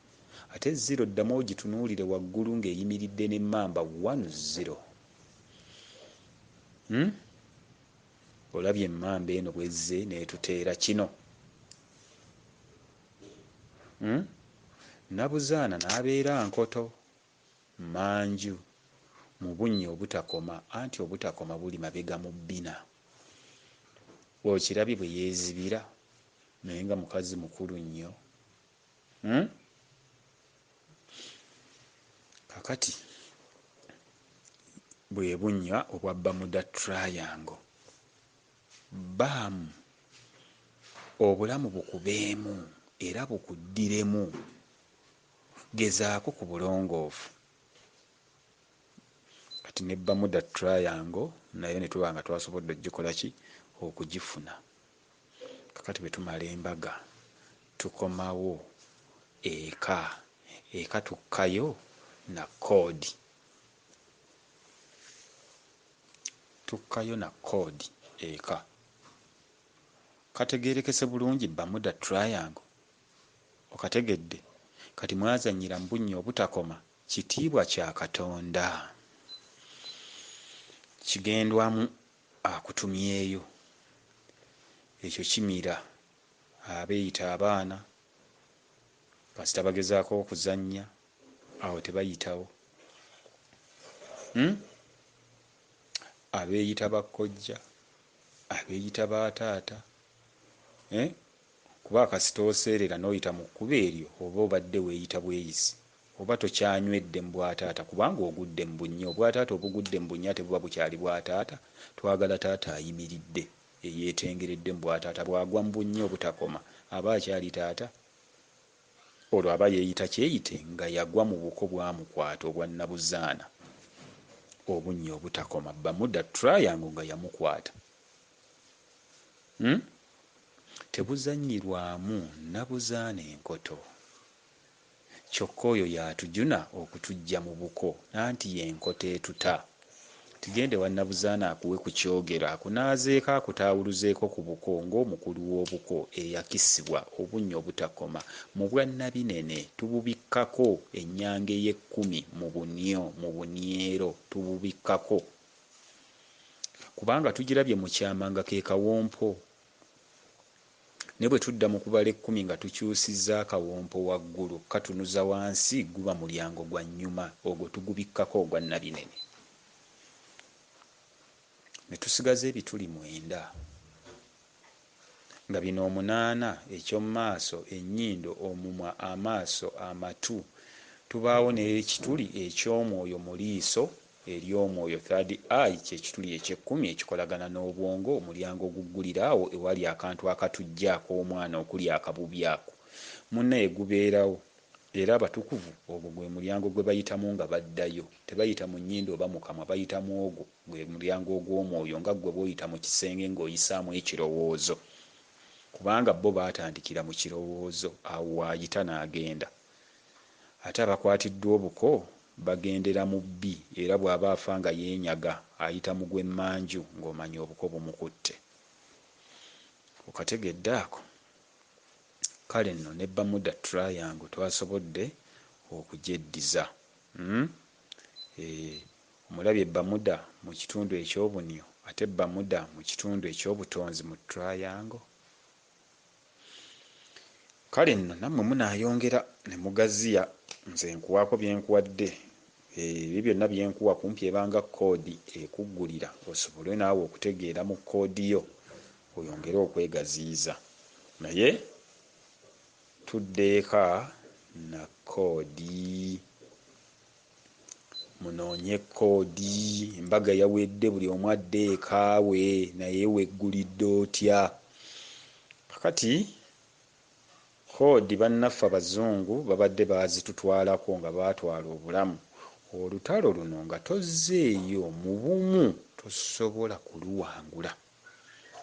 Ate ziro ddamu ogitunuulire waggulu ng'eyimiridde n'emmamba 1 0. Olabye emmamba eno bw'ezze n'etuteera kino? Nabuzaana n'abeera nkoto mmanju mu bunnya obutakoma, anti obutakoma buli mabega mu bbina. Okirabye bwe yeezibira naye nga mukazi mukulu nnyo? Kakati bwe bunnya obwa Bermuda Triangle. Baamu obulamu bukubeemu era bukuddiremu. Gezaako ku bulongoofu. Kati ne Bermuda Triangle nayo ne tuba nga twasobodde okugikola ki? Okugifuna. Kakati bwe tumala embaga tukomawo eka. Eka tukkayo na koodi. Tukkayo na koodi eka. Kategeerekese bulungi Bermuda Triangle? Okategedde? Kati mwazannyira mu bunnya obutakoma, kitiibwa kya Katonda. Kigendwamu akutumyeyo. Ekyo kimira abeeyita abaana, kasita bagezaako okuzannya awo tebayitawo. Abeeyita bakkojja, abeeyita ba taata, eh? Kuba kasita oseerera n'oyita mu kkubo eryo oba obadde weeyita bweyisi, oba tokyanywedde mu bwataata kubanga ogudde mu bunnya. Obwataata obugudde mu bunnya tebuba bukyali bwataata. Twagala taata ayimiridde, eyeetengeredde mu bwataata. Bw'agwa mu bunnya obutakoma aba akyali taata? Olwo aba yeeyita kyeyite nga yagwa mu buko bwamukwata obwa Nabuzaana, obunnya obutakoma, Bermuda Triangle nga yamukwata. Tebuzannyirwamu Nabuzaana enkoto. Kyokka oyo y'atujuna okutuggya mu buko, anti ye nkoto etuta. Nti genda ewa Nabuzaana akuwe ku kyogero akunaazeeko akutaawuluzeeko ku buko ng'omukulu w'obuko eyakisibwa obunnya obutakoma mu bwa Nabinene tububikkako ennyange y'ekkumi mu bunyo mu bunyeero tububikkako kubanga tugirabye mu kyama nga ke kawompo ne bwe tudda mu kubala ekkumi nga tukyusizza akawompo waggulu katunuza wansi guba mulyango gwa nnyuma ogwo tugubikkako ogwa Nabinene. Ne tusigaza ebituli mwenda nga bino omunaana, eky'omu maaso, ennyindo, omumwa, amaaso, amatu, tubaawo n'ekituli eky'omwoyo mu liiso ery'omwoyo, third eye, kye kituli eky'ekkumi ekikolagana n'obwongo, omulyango oguggulira awo ewali akantu akatujja ak'omwana okuli akabubi ako. Munnaye gubeerawo. Era abatukuvu ogwo gwe mulyango gwe bayitamu nga baddayo. Tebayita mu nnyindo oba mu kamwa, bayita mu ogwo. Gwe mulyango ogw'omwoyo, nga ggwe bw'oyita mu kisenge ng'oyisaamu ekirowoozo. Kubanga bo baatandikira mu kirowoozo, awo w'ayita n'agenda. Ate abakwatiddwa obuko bagendera mu bbi, era bw'aba afa nga yeenyaga, ayita mu gw'emmanju, ng'omanya obuko bumukutte. Okategedde ako? Kale nno ne Bermuda Triangle twasobodde okugyeddiza. Hmm? Eeh, omulabye Bermuda mu kitundu eky'obunyo ate Bermuda mu kitundu eky'obutonzi mu triangle? Kale nno nammwe munaayongera ne mugaziya, nze nkuwaako bye nkuwadde. Eeh, ebyo byonna bye nkuwa kumpi eba nga koodi ekuggulira osobole naawe okutegeera mu koodi yo oyongere okwegaziyiza. Naye tudda eka na koodi. Munoonye koodi. Embaga yawedde buli omu adde eka we naye weggulidde otya? Kakati koodi bannaffe abazungu babadde baazitutwalako nga baatwala obulamu. Olutalo luno nga tozzeeyo mu bumu tosobola kuluwangula.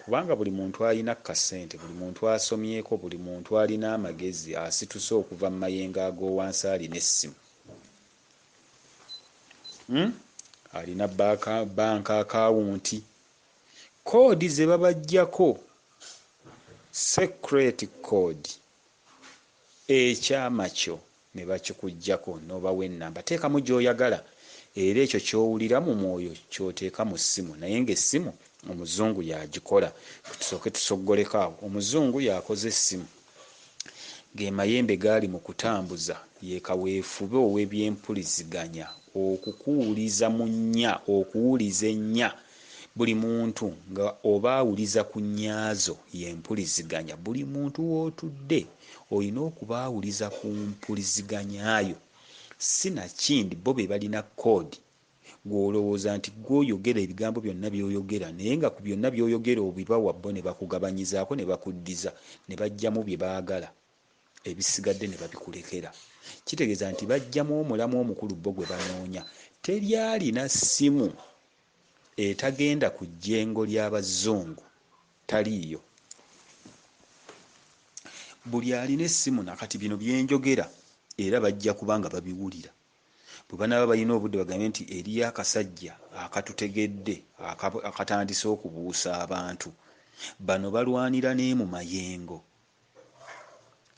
Kubanga buli muntu alina kasente, buli muntu asomyeko, buli muntu alina amagezi asituse okuva mu mayengo ag'owansi alina essimu. Hmm? Alina banka akawunti. Koodi ze babaggyako secret code ekyama kyo ne bakikuggyako n'obawa ennamba teekamu gy'oyagala era ekyo ky'owulira mu mwoyo ky'oteeka mu ssimu naye ng'essimu omuzungu y'agikola. Tusooke tusoggoleko awo. Omuzungu y'akoze essimu. Ge mayembe g'ali mu kutambuza ye kaweefube ow'ebyempuliziganya okukuwuliza mu nnya okuwuliza ennya buli muntu nga oba awuliza ku nnya zo y'empuliziganya buli muntu w'otudde olina okuba awuliza ku mpuliziganya yo si na kindi bo be balina code gwe olowooza nti gwe oyogera ebigambo byonna by'oyogera naye nga ku byonna by'oyogera obibawa bo ne bakugabanyizaako ne bakuddiza ne baggyamu bye baagala ebisigadde ne babikulekera. Kitegeeza nti baggyamu omulamwa omukulu bo gwe banoonya. Teri alina ssimu etagenda ku jjengo ly'Abazungu, taliiyo. Buli alina essimu nakati bino bye njogera era bajja kuba nga babiwulira. Bwe banaaba balina obudde bagambe nti eriyo akasajja akatutegedde akatandise okubuusa abantu. Bano balwanira ne mu mayengo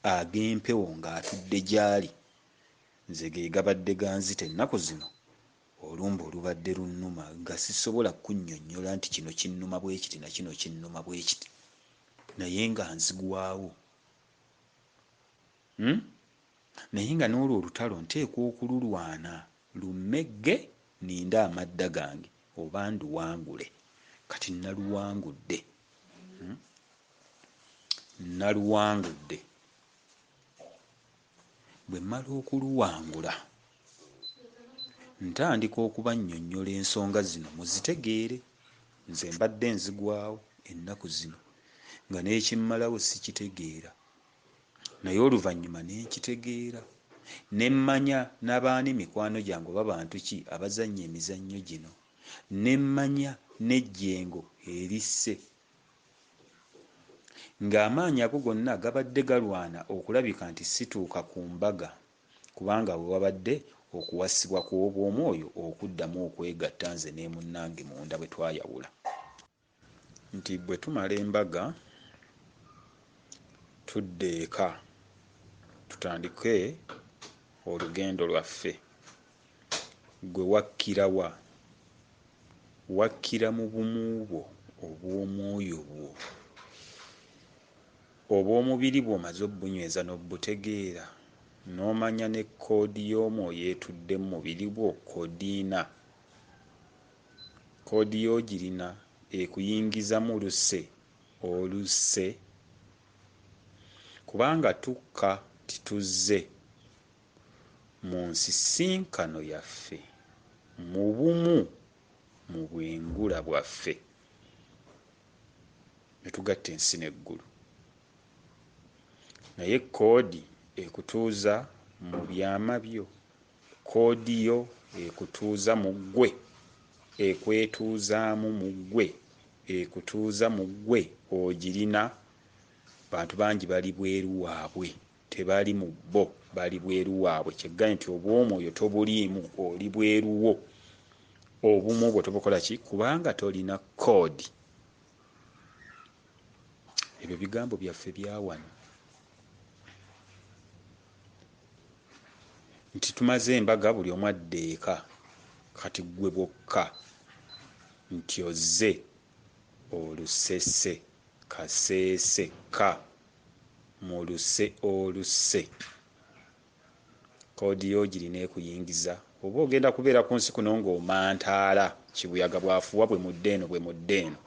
ag'empewo ng'atudde gy'ali. Nze ge gabadde ganzita ennaku zino, olumbe olubadde lunnuma nga sisobola kukunnyonnyola nti kino kinnuma bwe kiti na kino kinnuma bwe kiti naye nga nzigwawo. Hmm? Naye nga n'olwo olutalo nteekwa okululwana lummegge nninde amadda gange oba nduwangule. Kati nnaluwangudde. Hmm? Nnaluwangudde. Bwe mmala okuluwangula, ntandika okubannyonnyola ensonga zino muzitegeere. Nze mbadde nzigwawo ennaku zino nga n'ekimmalawo sikitegeera. Naye oluvannyuma ne nkitegeera ne mmanya na baani mikwano gyange oba bantu ki abazannya emizannyo gino. Ne mmanya n'ejjengo erisse. Ng'amaanyi ago gonna gabadde galwana okulabika nti situuka ku mbaga kubanga we wabadde Okuwasibwa kw'obwomwoyo okuddamu okwegatta nze ne munnange munda bwe twayawula. Nti bwe tumala embaga tudda eka tutandike olugendo lwaffe. Ggwe wakkira wa? Wakkira mu bumu bwo obw'omwoyo bwo. Obw'omubiri bwo omaze obbunyweza n'obbutegeera n'omanya ne koodi y'omwoyo etudde mu mubiri gwo kodiina. Koodi yo ogirina ekuyingiza mu luse oluse. Kubanga tukka tituzze mu nsisinkano yaffe mu bumu mu bwengula bwaffe ne tugatta ensi n'eggulu. Naye koodi ekutuuza mu byama byo, koodi yo ekutuuza mu ggwe, ekwetuuzaamu mu ggwe, ekutuuza mu ggwe ogirina. Bantu bangi bali bweru waabwe, tebali mu bo, bali bweru waabwe. Kyeggaye nti obw'omwoyo tobuliimu, oli bweru wo. Obumu bwo tobukola ki? Kubanga tolina koodi. Ebyo bigambo byaffe bya wano. Nti tumaze embaga buli omu adda eka, kati ggwe bwokka nti ozze olusese kaseese ka mu luse oluse. Koodi yo ogirina ekuyingiza oba ogenda kubeera ku nsi kuno ng'omantaala kibuyaga bw'afuuwa bwe mudda eno bwe mudda eno.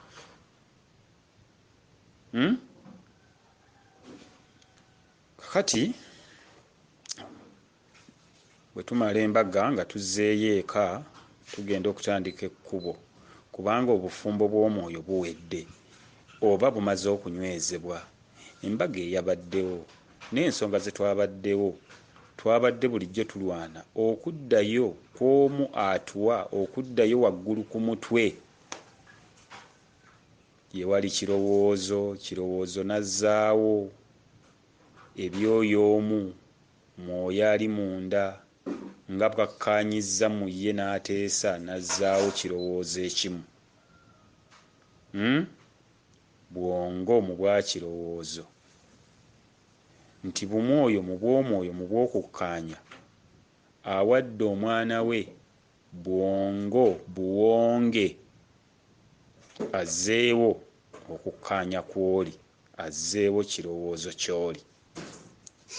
Kakati bwe tumala embaga nga tuzzeeyo eka tugenda okutandika ekkubo kubanga obufumbo bw'omwoyo buwedde oba bumaze okunywezebwa. Embaga eyabaddewo n'ensonga ze twabaddewo twabadde bulijjo tulwana okuddayo kw'omu atuwa okuddayo waggulu ku mutwe. Ye wali kirowoozo, kirowoozo n'azzaawo ebyoyo omu mwoyo ali munda nga bw'akkaanyizza mu ye n'ateesa n'azzaawo kirowoozo ekimu. Bwongo mu bwakirowoozo nti bumwoyo mu bw'omwoyo mu bw'okukkaanya awadde omwana we bwongo buwonge azzeewo okukkaanya kw'oli, azzeewo kirowoozo ky'oli.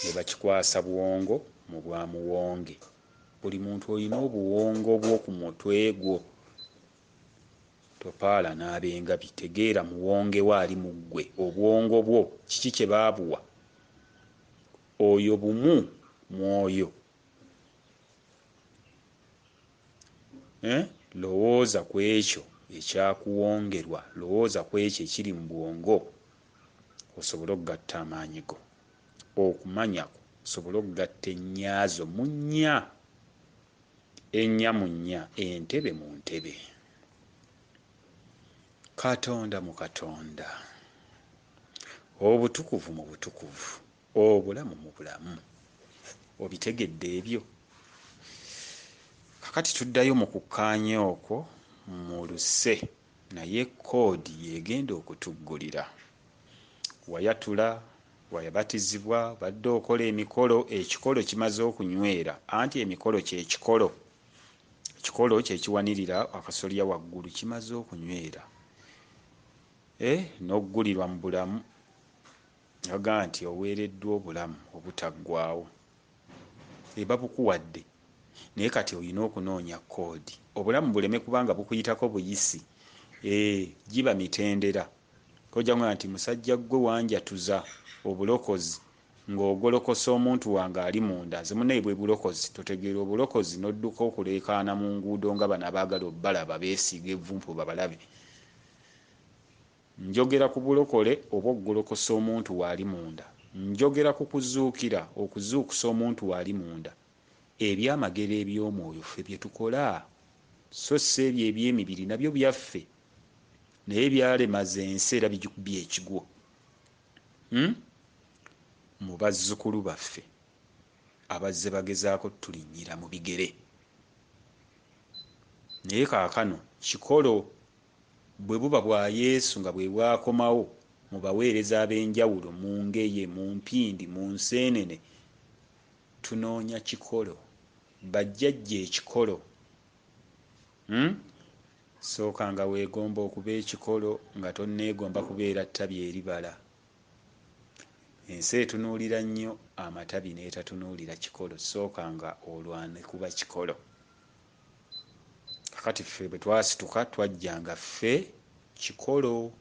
Ne bakikwasa bwongo mu bwa muwonge. Buli muntu olina obuwongo bwo ku mutwe gwo. Topaala n'abengabi, tegeera muwonge wo ali mu ggwe, obwongo bwo kiki kye baabuwa. Oyo bumu mwoyo. Lowooza ku ekyo ekyakuwongerwa, lowooza ku ekyo ekiri mu bwongo osobole okugatta amaanyi go, okumanya kwo osobole okugatta ennyaazo mu nnya, ennya mu nnya, entebe mu ntebe. Katonda mu Katonda, obutukuvu mu butukuvu, obulamu mu bulamu. Obitegedde ebyo? Kakati tuddayo mu kukkaanya okwo mu luse, naye koodi y'egenda okutuggulira. Wayatula, wabatizibwa, badde okola emikolo, ekikolo kimaze okunywera, anti emikolo ky'ekikolo. Ekikolo kye kiwanirira akasolya waggulu kimaze okunywera. N'oggulirwa mu bulamu. Agamba nti oweereddwa obulamu obutaggwaawo. Babukuwadde. Naye kati olina okunoonya koodi. Obulamu buleme kubanga bukuyitako buyisi. Giba mitendera. Ojja kugamba nti musajja ggwe wanjatuza obulokozi ng'ogolokosa omuntu wange ali munda. Nze munnaye bwe bulokozi. Totegeera obulokozi n'odduka okuleekaana mu nguudo nga bano abaagala obbalaba beesiiga evvumpu babalabe. Njogera ku bulokole oba okugolokosa omuntu waali munda. Njogera ku kuzuukira, okuzuukusa omuntu waali munda. Ebyamagero eby'omwoyo ffe bye tukola, so si ebyo eby'emibiri nabyo byaffe. Naye byalemaza ensi era bigikubye ekigwo. Mu bazzukulu baffe. abazze bagezaako tulinnyira mu bigere. Naye kaakano kikolo bwe buba bwa Yesu nga bwe bwakomawo mu baweereza ab'enjawulo, mu ngeye, mu mpindi, mu nseenene, tunoonya kikolo. Bajjajja ekikolo. Sooka nga weegomba okuba ekikolo nga tonneegomba kubeera ttabi eribala. Ensi etunuulira nnyo amatabi n'etatunuulira kikolo. Sooka nga olwane kuba kikolo. Kakati ffe bwe twasituka twajja nga ffe kikolo,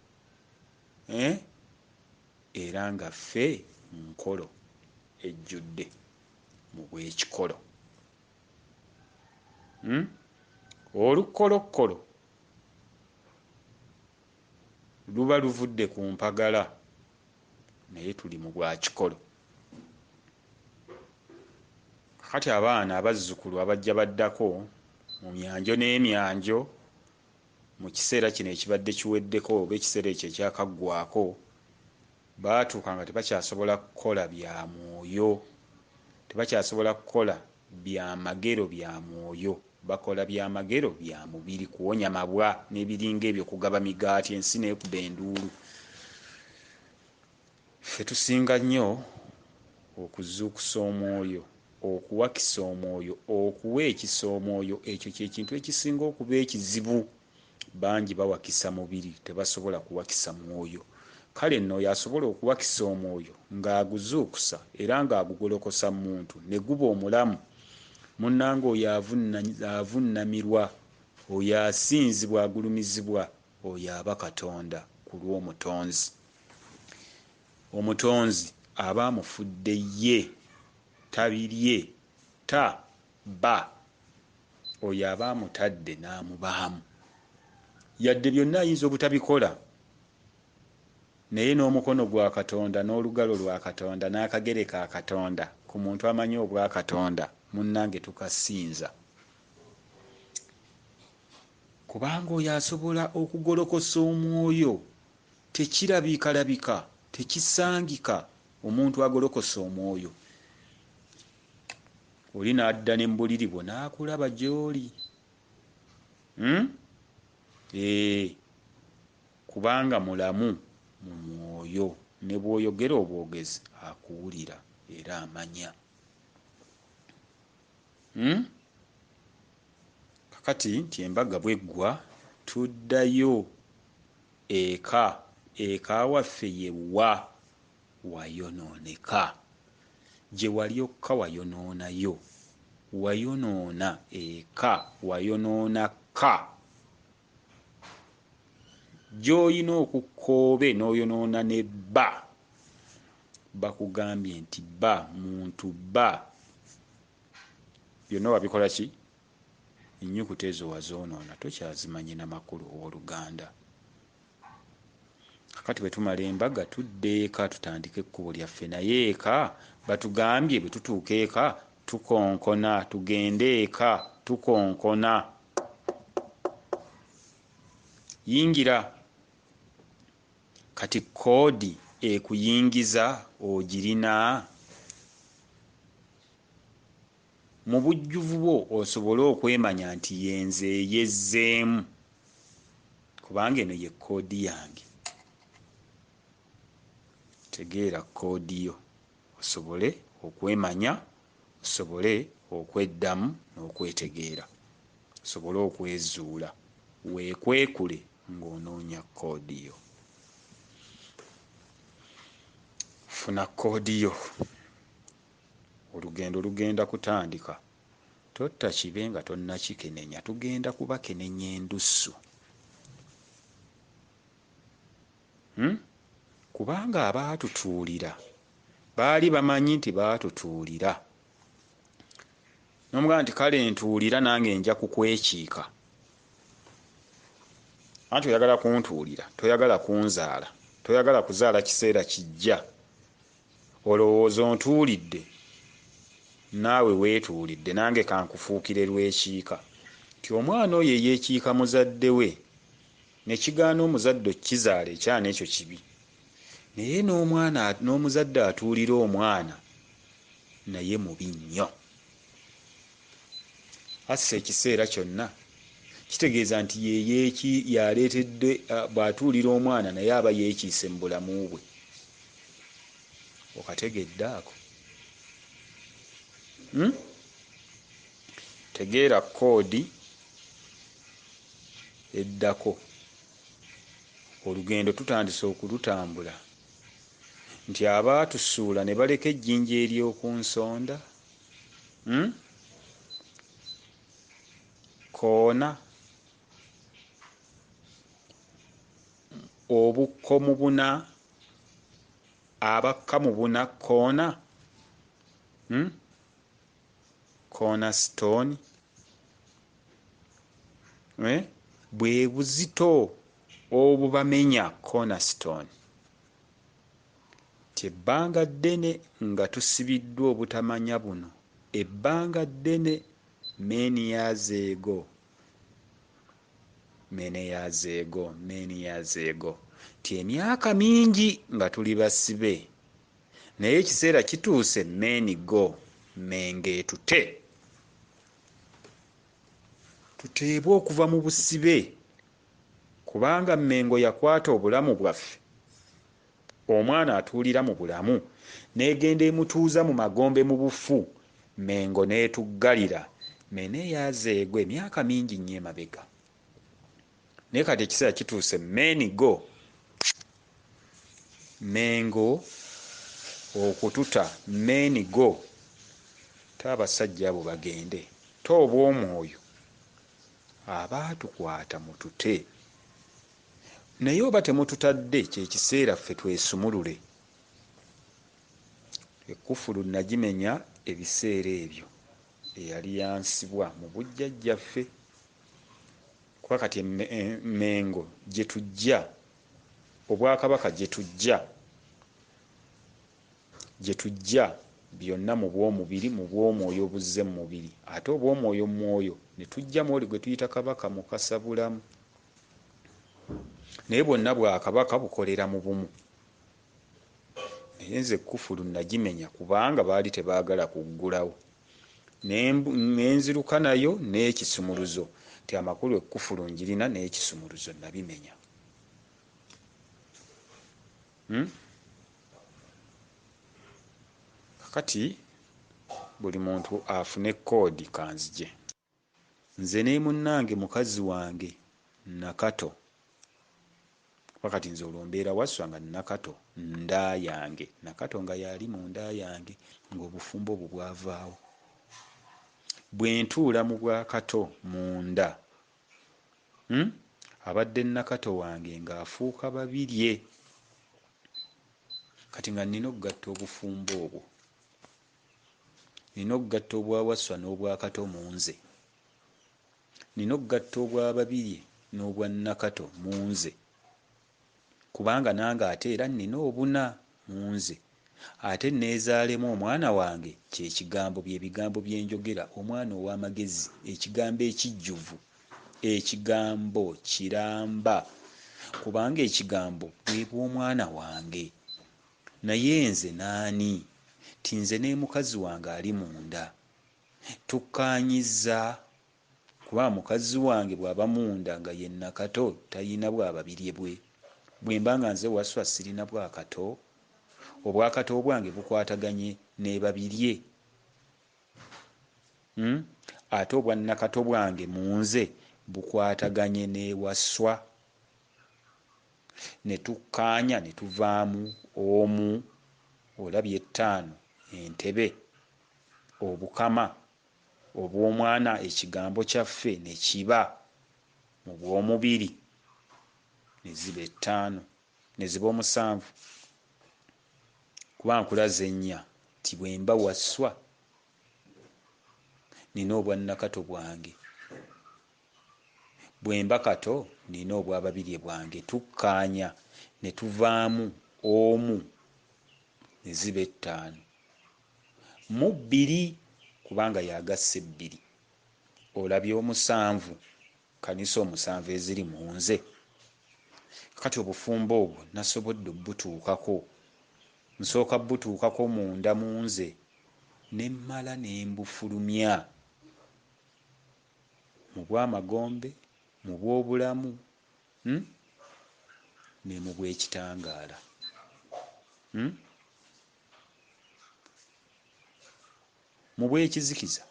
era nga ffe nkolo ejjudde mu bw'ekikolo. Olukolokkolo luba luvudde ku mpagala, naye tuli mu bwa kikolo. Kakati abaana abazzukulu abajja baddako mu myanjo n'emyanjo mu kiseera kino ekibadde kiweddeko oba ekiseera ekyo ekyakaggwako, baatuuka nga tebakyasobola kukola bya mwoyo, tebakyasobola kukola byamagero bya mwoyo, bakola byamagero bya mubiri, kuwonya mabwa n'ebiringa ebyo, kugaba migaati, ensi n'ekuba enduulu. Ffe tusinga nnyo okuzuukusa omwoyo, okuwakisa omwoyo, okuwa ekisa omwoyo. Ekyo kye kintu ekisinga okuba ekizibu. Bangi bawakisa mubiri, tebasobola kuwakisa mwoyo. Kale nno oyo asobola okuwakisa omwoyo ng'aguzuukusa era ng'agugolokosa mu muntu ne guba omulamu, munnange oyo avunnamirwa, oyo asinzibwa, agulumizibwa, oyo aba Katonda ku lw'Omutonzi. Omutonzi aba amufudde ye, tabirye, ta, ba. Oyo aba amutadde n'amubaamu. Yadde byonna ayinza obutabikola, naye n'omukono gwa Katonda n'olugalo lwa Katonda n'akagere ka Katonda ku muntu amanyi obwa Katonda, munnange tukasinza. Kubanga oyo asobola okugolokosa omwoyo, tekirabikalabika, tekisangika omuntu agolokosa omwoyo. Oli n'adda ne mu buliri bwo n'akulaba gy'oli. Kubanga mulamu mu mwoyo, ne bw'oyogera obwogezi akuwulira era amanya. Kakati nti embaga bw'eggwa tuddayo eka. Eka waffe ye wa? Wayonooneka. Gye wali okka wayonoonayo. Wayonoona eka, wayonoona ka. Gy'olina okukkoobe n'oyonoona ne bba. Bakugambye nti bba muntu bba. Byonna wabikola ki? Ennyukuta ezo wazoonoona, tokyazimanyi na makulu owooluganda. Kakati bwe tumala embaga tudda eka tutandike ekkubo lyaffe, naye eka batugambye bwe tutuuka eka tukonkona, tugende eka tukonkona. Yingira. Kati koodi ekuyingiza ogirina? Mu bujjuvu bwo osobole okwemanya nti yenze eyezzeemu, kubanga eno ye koodi yange. Tegeera koodi yo osobole okwemanya, osobole okweddamu n'okwetegeera, osobole okwezuula, weekwekule ng'onoonya koodi yo. Funa koodi yo. Olugendo lugenda kutandika. Totta kibe nga tonnakikenenya. Tugenda kubakenenya endusu. Kubanga abaatutuulira baali bamanyi nti baatutuulira. N'omugamba nti kale ntuulira nange nja kukwekiika. Anti oyagala kuntuulira, toyagala kunzaala, toyagala kuzaala kiseera kijja. Olowooza ontuulidde, naawe weetuulidde, nange kankufuukire lwekiika. Nti omwana oyo eyeekiika muzadde we, ne kigaana omuzadde okkizaala, ekyana ekyo kibi. Naye n'omwana, n'omuzadde atuulira omwana, naye mubi nnyo. Asse ekiseera kyonna kitegeeza nti ye yaleetedde, bw'atuulira omwana naye aba yeekiise mu bulamu bwe. Okategedde ako? Tegeera koodi eddako. Olugendo tutandise okulutambula nti abaatusuula ne baleka ejjinja ery'oku nsonda, Koona obukko mu buna, abakka mu buna koona, Corner stone, bwe buzito obubamenya corner stone. Nti ebbanga ddene nga tusibiddwa obutamanya buno, ebbanga ddene, many years ago, many years ago, many years ago, nti emyaka mingi nga tuli basibe, naye ekiseera kituuse men go, Mengo etute, tuteebwe okuva mu busibe, kubanga Mengo yakwata obulamu bwaffe. Omwana atuulira mu bulamu n'egenda emutuuza mu magombe mu bufu, Mengo n'etuggalira many years ago, emyaka mingi nnyo emabega. Naye kati ekiseera kituuse men go, Mengo okututa, men go, te abasajja abo bagende, te obw'omwoyo abaatukwata mutute. Naye oba temututadde, kye kiseera ffe twesumulule. Ekkufulu nagimenya ebiseera ebyo eyali yansibwa mu bujjajjaffe. Kuba kati Mengo gye tujja, obwakabaka gye tujja, gye tujja byonna mu bw'omubiri, mu bw'omwoyo obuzze mu mubiri, ate obw'omwoyo mu mwoyo ne tujja mu oli gwe tuyita Kabaka Mukasa Bulamu. Naye bwonna bwakabaka bukolera mu bumu. Naye nze ekkufulu nagimenya kubanga baali tebaagala kuggulawo. Ne nziruka nayo n'ekisumuluzo, nti amakulu ekkufulu njirina n'ekisumuluzo nabimenya. Kakati buli muntu afune koodi kanzije. Nze ne munnange mukazi wange Nakato, kuba kati nze olwo mbeera Wasswa nga Nakato nda yange, Nakato nga y'ali mu nda yange ng'obufumbo obwo bwavaawo. Bwe ntuula mu bwakato munda, abadde Nakato wange ng'afuuka Babirye. Kati nga nnina okugatta obufumbo obwo, nnina okugatta obwa Wasswa n'obwakato mu nze, nnina okugatta obwa Babirye n'obwa Nakato mu nze, kubanga nange ate era nnina obuna mu nze, ate neezaalemu omwana wange, kye kigambo, bye bigambo bye njogera, omwana ow'amagezi, ekigambo ekijjuvu, ekigambo kiramba, kubanga ekigambo bwe bw'omwana wange. Naye nze n'ani? Nti nze ne mukazi wange ali munda tukkaanyizza, kuba mukazi wange bw'aba munda nga ye Nakato talina bwababirye bwe. Bwe mba nga nze Wasswa sirina bwakato, obwakato bwange bukwataganye ne Babirye. Ate obwa Nakato bwange mu nze bukwataganye ne Wasswa. Ne tukkaanya ne tuvaamu omu, olabye ettaano, entebe, obukama obw'omwana, ekigambo kyaffe ne kiba mu bw'omubiri, ne ziba ettaano, ne ziba omusanvu. Kuba nkulaze nnya nti bwe mba Wasswa nina obwa Nakato bwange, bwe mba Kato nina obwa Babirye bwange, tukkaanya ne tuvaamu omu, ne ziba ettaano mu bbiri, kubanga y'agasse ebbiri. Olabye omusanvu, kkanisa omusanvu eziri mu nze. Kati obufumbo obwo nasobodde obutuukako, nsooka butuukako munda mu nze. Ne mmala ne mbufulumya mu bw'amagombe, mu bw'obulamu, ne mu bw'ekitangaala. Mu bw'ekizikiza,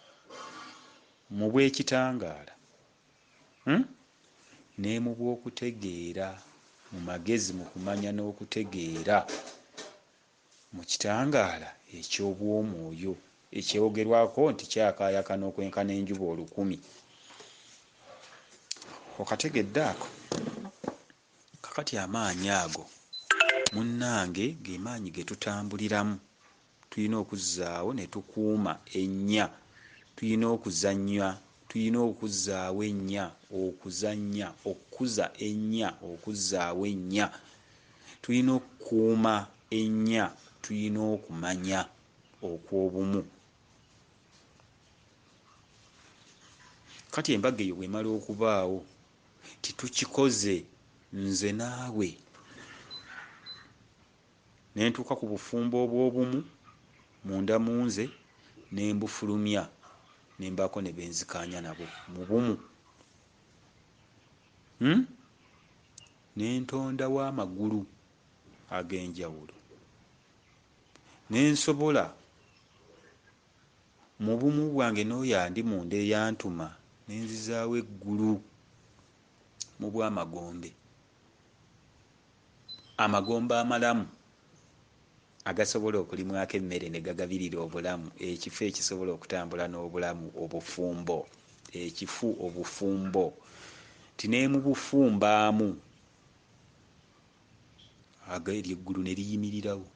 mu bw'ekitangaala, ne mu bw'okutegeera, mu magezi, mu kumanya n'okutegeera, mu kitangaala eky'obw'omwoyo ekyogerwako nti kyakaayakana okwenkana enjuba 1000. Okategedde ako? Kakati amaanyi ago munnange ge maanyi ge tutambuliramu. Tulina okuzzaawo ne tukuuma ennya, tulina okuzannya, tulina okuzzaawo ennya, okuzannya, okukuza ennya, okuzzaawo ennya, tulina okukuuma ennya, tulina okumanya okw'obumu. Kati embaga eyo bw'emala okubaawo, titukikoze nze naawe, ne ntuuka ku bufumbo obw'obumu munda mu nze, ne mbufulumya, ne mbaako ne benzikaanya nabo mu bumu, ne ntondawo amagulu ag'enjawulo, ne nsobola mu bumu bwange n'oyo andi munda eyantuma, ne nzizaawo eggulu mu bw'amagombe, amagombe amalamu agasobola okulimwako emmere ne gagabirira obulamu, ekifo ekisobola okutambula n'obulamu, obufumbo, ekifu obufumbo, nti ne mu bufumbaamu eryo eggulu ne liyimirirawo,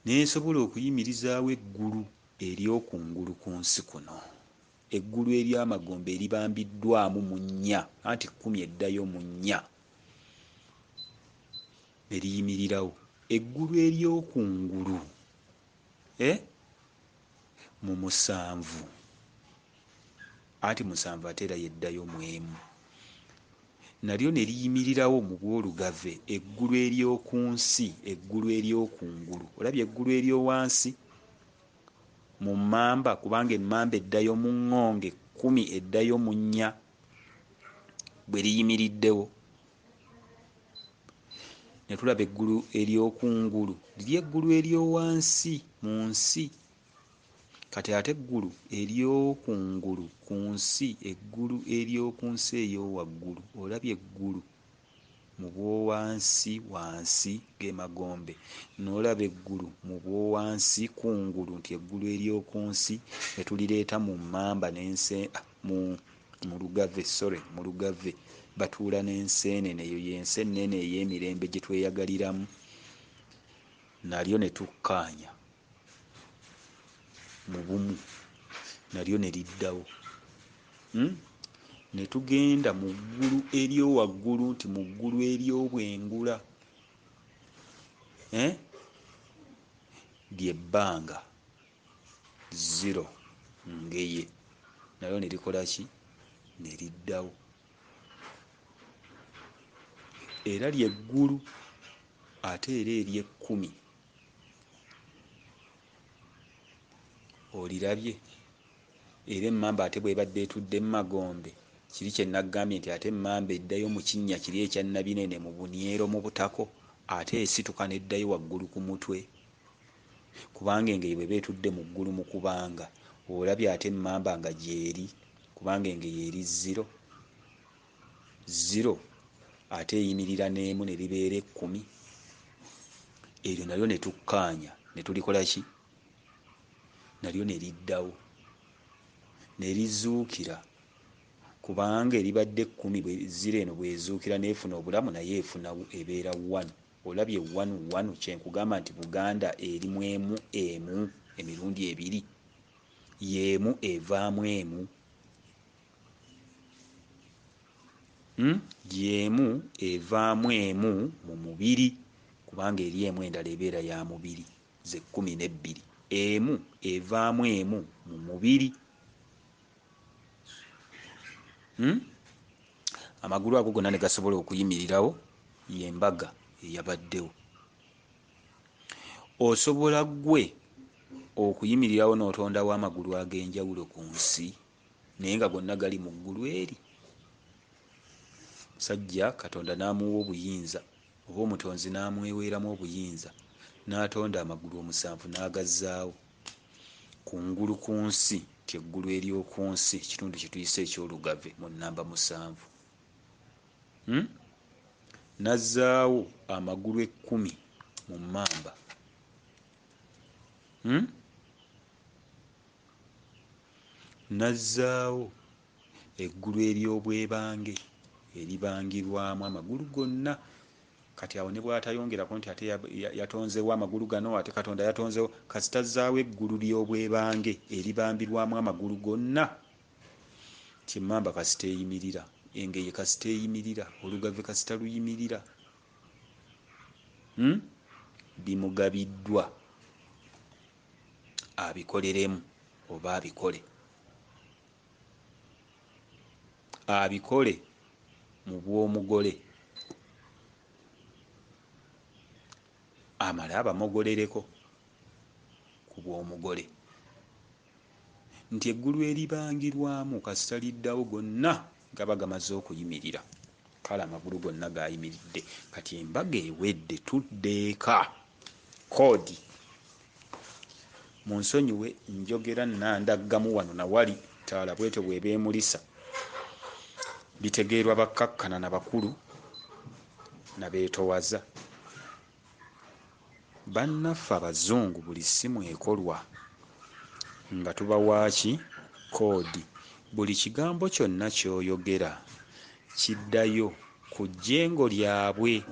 ne nsobola okuyimirizaawo eggulu ery'okungulu ku nsi kuno, eggulu ery'amagombe eribambiddwamu mu nnya, anti 10 eddayo mu nnya, ne liyimirirawo. Eggulu ery'okungulu mu 7, anti 7 ate era yeddayo mu 1, nalyo ne liyimirirawo mu bw'olugave, eggulu ery'oku nsi, eggulu ery'okungulu. Olabye eggulu ery'owansi mu mmamba, kubanga emmamba eddayo mu ŋŋonge, 10 eddayo mu 4, bwe liyimiriddewo. Ne tulaba eggulu ery'okungulu, liri eggulu ery'owansi mu nsi. Kati ate eggulu ery'okungulu ku nsi, eggulu ery'oku nsi ey'owaggulu. Olabye eggulu mu bw'owansi wansi ge magombe, n'olaba eggulu mu bw'owansi kungulu, nti eggulu ery'oku nsi ne tulireeta mu mmamba n'ense mu lugave, sorry, mu lugave batuula n'enseenene, eyo y'ensi ennene ey'emirembe gye tweyagaliramu, nalyo ne tukkaanya mu bumu, nalyo ne liddawo. Ne tugenda mu ggulu ery'owaggulu, nti mu ggulu ery'obwengula, ly'ebbanga 0 ngeye, nalyo ne likola ki? Ne liddawo. Era ly'eggulu ate era ery'ekkumi. Olirabye? Era emmamba ate bw'ebadde etudde mu magombe, kiri kye naggambye nti ate emmamba eddayo mu kinnya kiri ekya Nabinene mu bunyero mu butako, ate esituka n'eddayo waggulu ku mutwe, kubanga engeye bw'eba etudde mu ggulu mu kubanga, olabye ate emmamba nga gy'eri, kubanga engeye eri 0 0, ate eyimirira n'emu ne libeera 10. Eryo nalyo ne tukkaanya ne tulikola ki? Nalyo ne liddawo, ne lizuukira, kubanga eribadde 10 ziro eno bw'ezuukira n'efuna obulamu, naye efuna ebeera 1. Olabye 1 1, kye nkugamba nti Buganda eri mu emu emu emirundi ebiri, y'emu evaamu emu, y'emu evaamu emu mu mubiri, kubanga eri emu endala ebeera ya mubiri, ze 12, emu evaamu emu mu mubiri. Amagulu ago gonna ne gasobola okuyimirirawo, y'embaga eyabaddewo. Osobola ggwe Okuyimirirawo n'otondawo amagulu ag'enjawulo ku nsi naye nga gonna gali mu ggulu eri. Musajja Katonda n'amuwa obuyinza, oba Omutonzi n'amweweeramu obuyinza, n'atonda amagulu omusanvu n'agazzaawo kungulu ku nsi, nti eggulu ery'oku nsi, ekitundu kye tuyise eky'olugave mu nnamba 7. N'azzaawo amagulu 10 mu mmamba. N'azzaawo eggulu ery'obwebange eribangirwamu amagulu gonna. Kati awo ne bw'atayongerako nti ate yatonzeewo amagulu gano, ate Katonda yatonzeewo, kasita azzaawo eggulu ly'obwebange eribambirwamu amagulu gonna. Nti emmamba kasita eyimirira, engeye kasita eyimirira, olugave kasita luyimirira. Bimugabiddwa abikoleremu oba abikole. Abikole mu bw'omugole. Amale abamogolereko ku bw'omugole. Nti eggulu eribangirwamu kasita liddawo gonna gaba gamaze okuyimirira. Kale amagulu gonna gayimiridde. Kati embaga ewedde, tudda eka. Koodi. Mu nsonyiwe njogera nnandaggamu wano na wali, ttaala bwetyo bw'eba emulisa. Bitegeerwa bakkakkana na bakulu na beetowaza. Bannaffe abazungu buli ssimu ekolwa nga tubawa ki? Koodi. Buli kigambo kyonna ky'oyogera kiddayo ku jjengo lyabwe,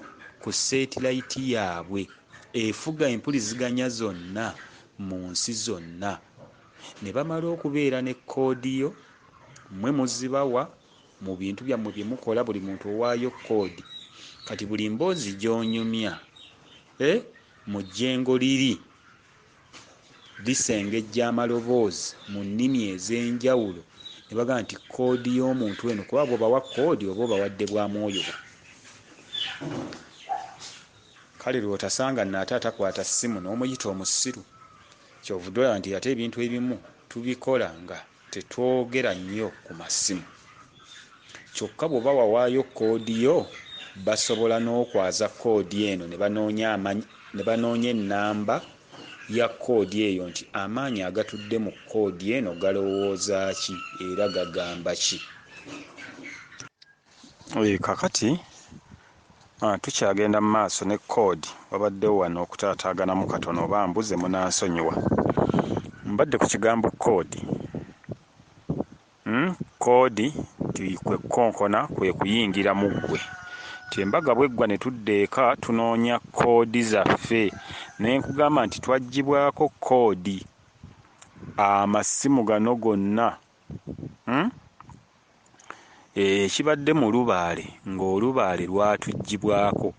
ku seetilayiti yaabwe efuga empuliziganya zonna mu nsi zonna. Ne bamala okubeera ne koodi yo, mmwe muzibawa mu bintu byammwe bye mukola, buli muntu owaayo koodi. Kati buli mboozi gy'onyumya mu jjengo liri lisengejja amaloboozi mu nnimi ez'enjawulo ne bagamba nti koodi y'omuntu eno, kuba bw'obawa koodi oba obawadde bwa mwoyo bwo. Kale lw'otasanga nno ate atakwata ssimu n'omuyita omusiru. Ky'ovudde olaba nti ate ebintu ebimu tubikola nga tetwogera nnyo ku masimu. Kyokka bw'oba wawaayo koodi yo, basobola n'okwaza koodi eno ne banoonya ennamba ya koodi eyo nti amaanyi agatudde mu koodi eno galowooza ki era gagamba ki. Kakati tukyagenda mu maaso ne koodi, wabaddewo wano okutaataaganamu katono oba mbuze munansonyiwa. Mbadde ku kigambo koodi. Koodi nti kwe kukonkona, kwe kuyingira mu ggwe. Nti embaga bw'eggwa ne tudda eka tunoonya koodi zaffe. Ne nkugamba nti twaggyibwako koodi amasimu gano gonna. Ekibadde mu lubaale ng'olubaale lwatuggyibwako.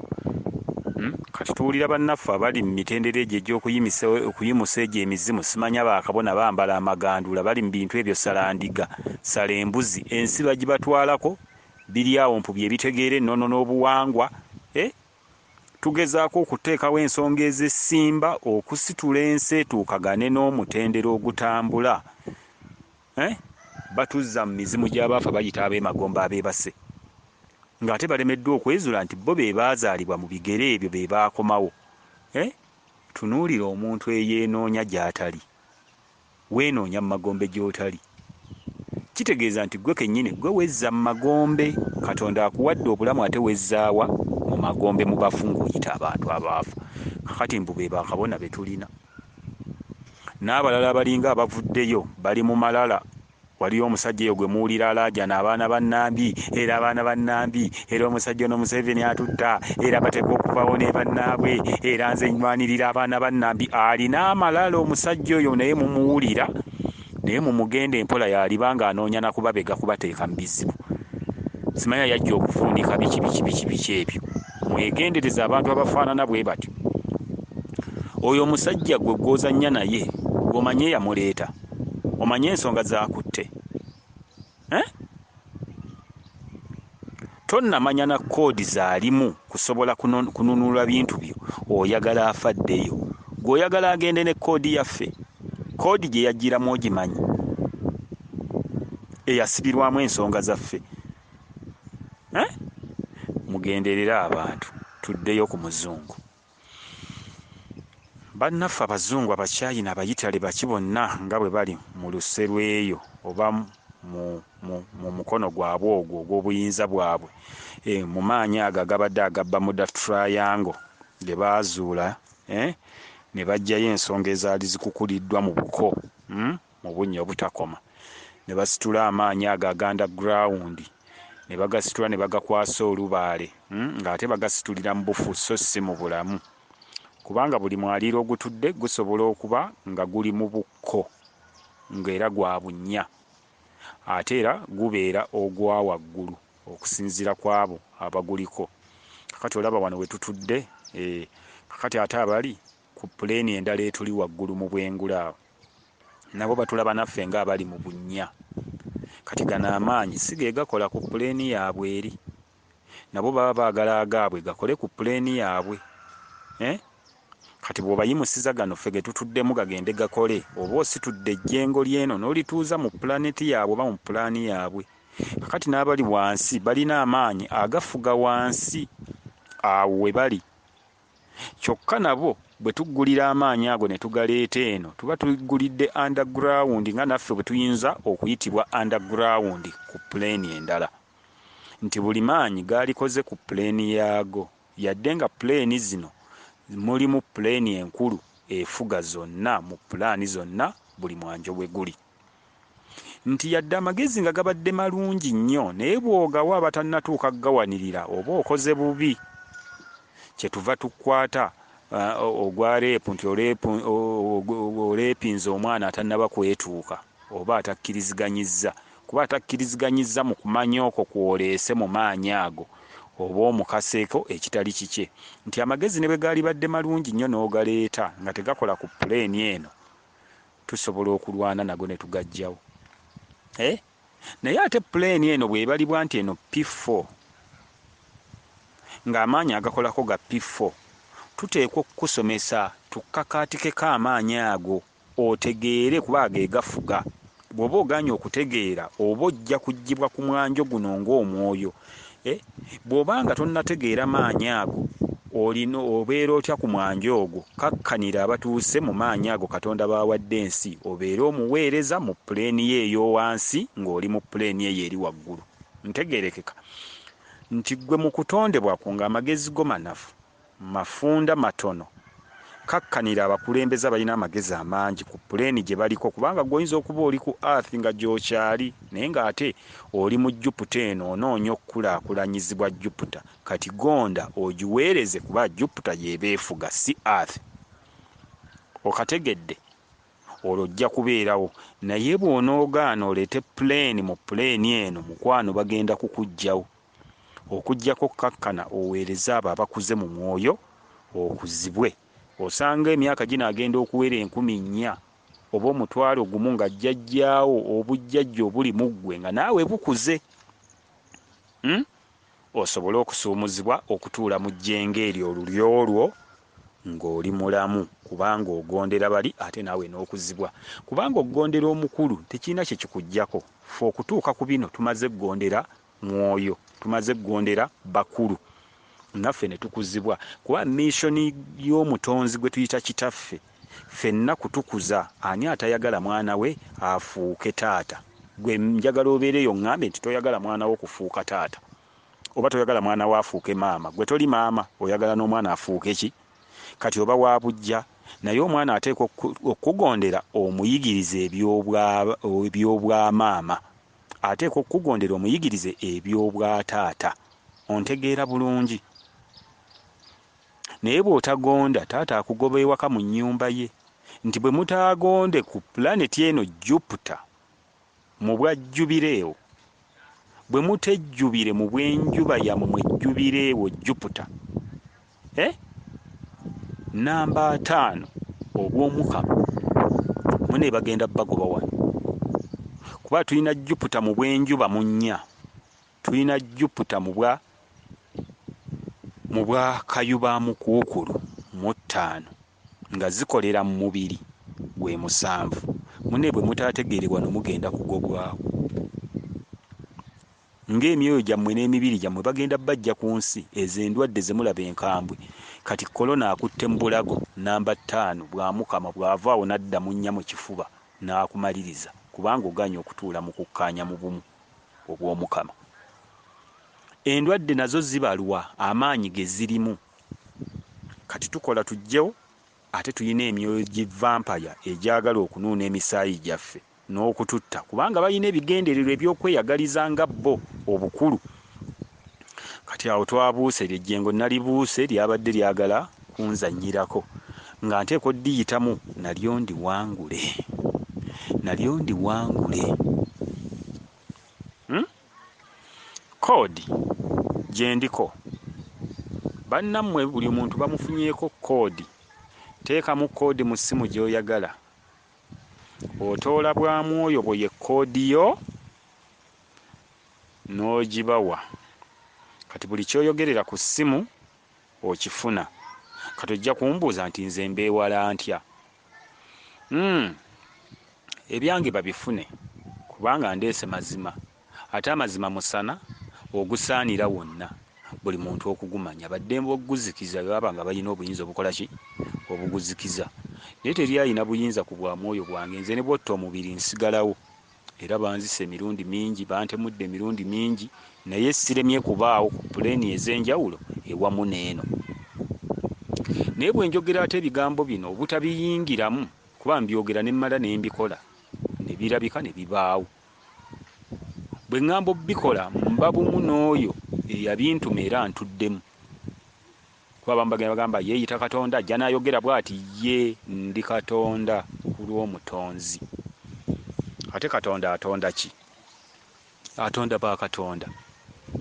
Kati tuwulira bannaffe abali mu mitendera egyo egy'okuyimusa egyo emizimu, simanya baakabona bambala amagandula, bali mu bintu ebyo salandiga, sala embuzi, ensi bagibatwalako, biri awo mpu bye bitegeera ennono n'obuwangwa. Tugezaako okuteekawo ensonga ez'essimba okusitula ensi etuukagane n'omutendera ogutambula. Batuzza mu mizimu gy'abaafa bayita ab'emagombe abeebase, ng'ate balemeddwa okwezula nti bo be baazaalibwa mu bigere ebyo be baakomawo. Tunuulira omuntu eyeenoonya gy'atali, weenoonya mu magombe gy'otali. Kitegeeza nti ggwe kennyini ggwe wezza mu magombe. Katonda akuwadde obulamu ate wezzaawa mu magombe mu bafu ng'oyita abantu abaafa. Kakati mbu be bakabona be tulina. N'abalala abalinga abavuddeyo bali mu malala. Waliyo omusajja eyo gwe muwulira alaajana abaana ba Nnambi, era abaana ba Nnambi, era omusajja ono Museveni atutta, era bateekwa okuvaawo ne bannaabwe, era nze nwanirira abaana ba Nnambi. Alina amalala omusajja oyo naye mumuwulira, naye mumugende empola y'aliba ng'anoonya na kubabega kubateeka mu bizibu. Simanya yajja okuvuunika biki biki biki biki ebyo. Mwegendereze abantu abafaanana bwe batyo. Oyo omusajja gwe gw'ozannya naye, gw'omanye yamuleeta, omanye ensonga z'akutte. Tonnamanya na koodi z'alimu kusobola kununula bintu byo, oyagala afaddeyo. Gw'oyagala agende ne koodi yaffe. Koodi gye yajjiramu ogimanyi, eyasibirwamu ensonga zaffe. Mugenderere abantu, tuddeyo ku muzungu. Bannaffe abazungu, Abachina, Abayitale, baki bonna nga bwe bali mu luse lw'eyo oba mu mukono gwabwe ogwo ogw'obuyinza bwabwe, mu maanyi ago agabadde aga Bermuda Triangle ge baazuula, ne baggyayo ensonga ezaali zikukuliddwa mu buko, mu bunnya obutakoma, ne basitula amaanyi ago aga underground, ne bagasitula ne bagakwasa olubaale, ng'ate bagasitulira mu bufu so si mu bulamu, kubanga buli mwaliiro ogutudde gusobola okuba nga guli mu bukko ng'era gwa bunnya, ate era gubeera ogwa waggulu okusinziira ku abo abaguliko. Kakati olaba wano we tutudde, kakati ate abali ku puleeni endala etuli waggulu mu bwengula awo nabo batulaba naffe ng'abali mu bunnya. Kati gano amaanyi si ge gakola ku puleeni yaabwe eri, nabo baba baagala agaabwe gakole ku puleeni yaabwe. Kati bw'obayimusiza gano ffe ge tutuddemu gagende gakole, oba ositudde ejjengo ly'eno n'olituuza mu pulaneti yaabwe oba mu pulaani yaabwe. Kakati n'abali wansi balina amaanyi agafuga wansi awo we bali, kyokka nabo bwe tuggulira amaanyi ago ne tugaleeta eno, tuba tuggulidde underground nga naffe bwe tuyinza okuyitibwa underground ku puleeni endala, nti buli maanyi gaalikoze ku puleeni yaago, yadde nga puleeni zino mulimu puleeni enkulu efuga zonna mu pulaani zonna buli mwanjo bwe guli. Nti yadde amagezi nga gabadde malungi nnyo, naye bw'ogawa abatannatuuka kugawanirira oba okoze bubi. Kyetuva tukwata ogwa rape, nti oleepinze omwana atannaba kwetuuka oba atakkiriziganyizza, kuba atakkiriziganyizza mu kumanya okwo kw'oleese mu maanyi ago, oba omukaseeko ekitali kikye. Nti amagezi ne bwe gaalibadde malungi nnyo n'ogaleeta nga tegakola ku puleeni eno, tusobola okulwana nago ne tugaggyawo. Naye ate puleeni eno bw'ebalibwa nti eno P4, ng'amaanyi agakolako ga P4, tuteekwa okukusomesa tukkakaatikeko amaanyi ago otegeere, kuba ge gafuga. Bw'oba ogaanye okutegeera oba ojja kuggyibwa ku mwanjo guno ng'omwoyo. Bw'oba nga tonnategeera maanyi ago, olina obeera otya ku mwanjo ogwo? Kakkanira abatuuse mu maanyi ago Katonda b'awadde ensi, obeere omuweereza mu puleeni ye ey'owansi ng'oli mu puleeni eyo eri waggulu. Ntegeerekeka nti ggwe mu kutondebwa kwo ng'amagezi go manafu, mafunda, matono, kakkanira abakulembeze abalina amagezi amangi ku puleeni gye baliko, kubanga ggwe oyinza okuba oli ku earth nga gy'okyali, naye ng'ate oli mu Jupiter eno onoonya okukulaakulanyizibwa Jupiter. Kati gonda ogiweereze, kuba Jupiter y'eba efuga si earth. Okategedde? Olwo ojja kubeerawo. Naye bw'onoogaana oleete puleeni mu puleeni eno, mukwano bagenda kukuggyawo. Okuggyako okkakkana oweereze abo abakuze mu mwoyo okuzibwe. Osanga emyaka ginaagenda okuwera 4000 oba 10,000 nga jjajjaawo obujjajja obuli mu ggwe nga naawe bukuze, Osobole okusuumuzibwa okutuula mu jjengo eryo olulyo lwo ng'oli mulamu, kubanga ogondera bali ate naawe n'okuzibwa. Kubanga okugondera omukulu tekirina kye kikuggyako. Ffe okutuuka ku bino tumaze kugondera mwoyo, tumaze kugondera bakulu, naffe ne tukuzibwa, kuba missioni y'omutonzi gwe tuyita kitaffe ffenna kutukuza. Ani atayagala mwana we afuuke taata? Gwe njagala obeereyo ŋŋambe nti toyagala mwana wo kufuuka taata, oba toyagala mwana wo afuuke maama. Gwe toli maama, oyagala n'omwana afuuke ki? Kati oba wa bujja, naye omwana ateekwa okukugondera omuyigirize eby'obwamaama, ateekwa okukugondera omuyigirize eby'obwataata. Ontegeera bulungi? Naye bw'otagonda, taata akugoba ewaka mu nnyumba ye. Nti bwe mutaagonde ku pulaneti eno Jupiter mu bwa jubireewo, bwe mutejjubire mu bw'enjuba yammwe jubireewo Jupiter, namba 5 obw'Omukama, mune bagenda bagoba wano, kuba tulina Jupiter mu bw'enjuba mu 4, tulina Jupiter mu bwa Kayuba Mukuukulu mu 5, nga zikolera mu mubiri. Gwe musanvu. Munne bwe mutaategeere wano mugenda kugobwawo. Ng'emyoyo gyammwe n'emibiri gyammwe bagenda bajja ku nsi. Ezo endwadde ze mulaba enkambwe. Kati kolona akutte mu bulago namba 5 bw'amukama bw'ava awo n'adda mu nnya mu kifuba n'akumaliriza kubanga ogaanye okutuula mu kukkaanya mu bumu obw'Omukama. Endwadde nazo zibalwa amaanyi ge zirimu. Kati tukola tuggyewo ate tulina emyoyo gi vampire egyagala okunuuna emisaayi gyaffe n'okututta kubanga balina ebigendererwa eby'okweyagaliza nga bo obukulu. Kati awo twabuuse eryo ejjengo nalibuuse lyabadde lyagala kunzannyirako nga nteekwa oddiyitamu nalyo ndiwangule, nalyo ndiwangule. Koodi gye ndiko bannammwe buli muntu bamufunyeeko koodi. Teekamu koodi mu ssimu gy'oyagala. Otoola bwa mwoyo bwo ye koodi yo n'ogibawa. Kati buli ky'oyogerera ku ssimu okifuna. Kati ojja kumbuuza nti nze mbeewala ntya? Ebyange babifune kubanga ndeese mazima ate amazima musana ogusaanira wonna buli muntu okugumanya. Baddembe okuguzikiza bwe baba nga balina obuyinza obukola ki? Obuguzikiza. Naye teri alina buyinza ku bwa mwoyo bwange. Nze ne bw'otta omubiri nsigalawo. Era banzise emirundi mingi, bantemudde emirundi mingi, naye siremye kubaawo ku puleeni ez'enjawulo ewamu n'eno. Naye bwe njogera ate ebigambo bino obutabiyingiramu kuba mbyogera ne mmala ne mbikola ne birabika ne bibaawo. Bwe ŋŋamba obbikola mba bumu n'oyo eyabintuma era ntuddemu. Kuba abamu bagenda bagamba yeeyita Katonda ajja n'ayogera bw'ati, ye ndi Katonda ku lw'Omutonzi. Ate Katonda atonda ki? Atonda bakatonda.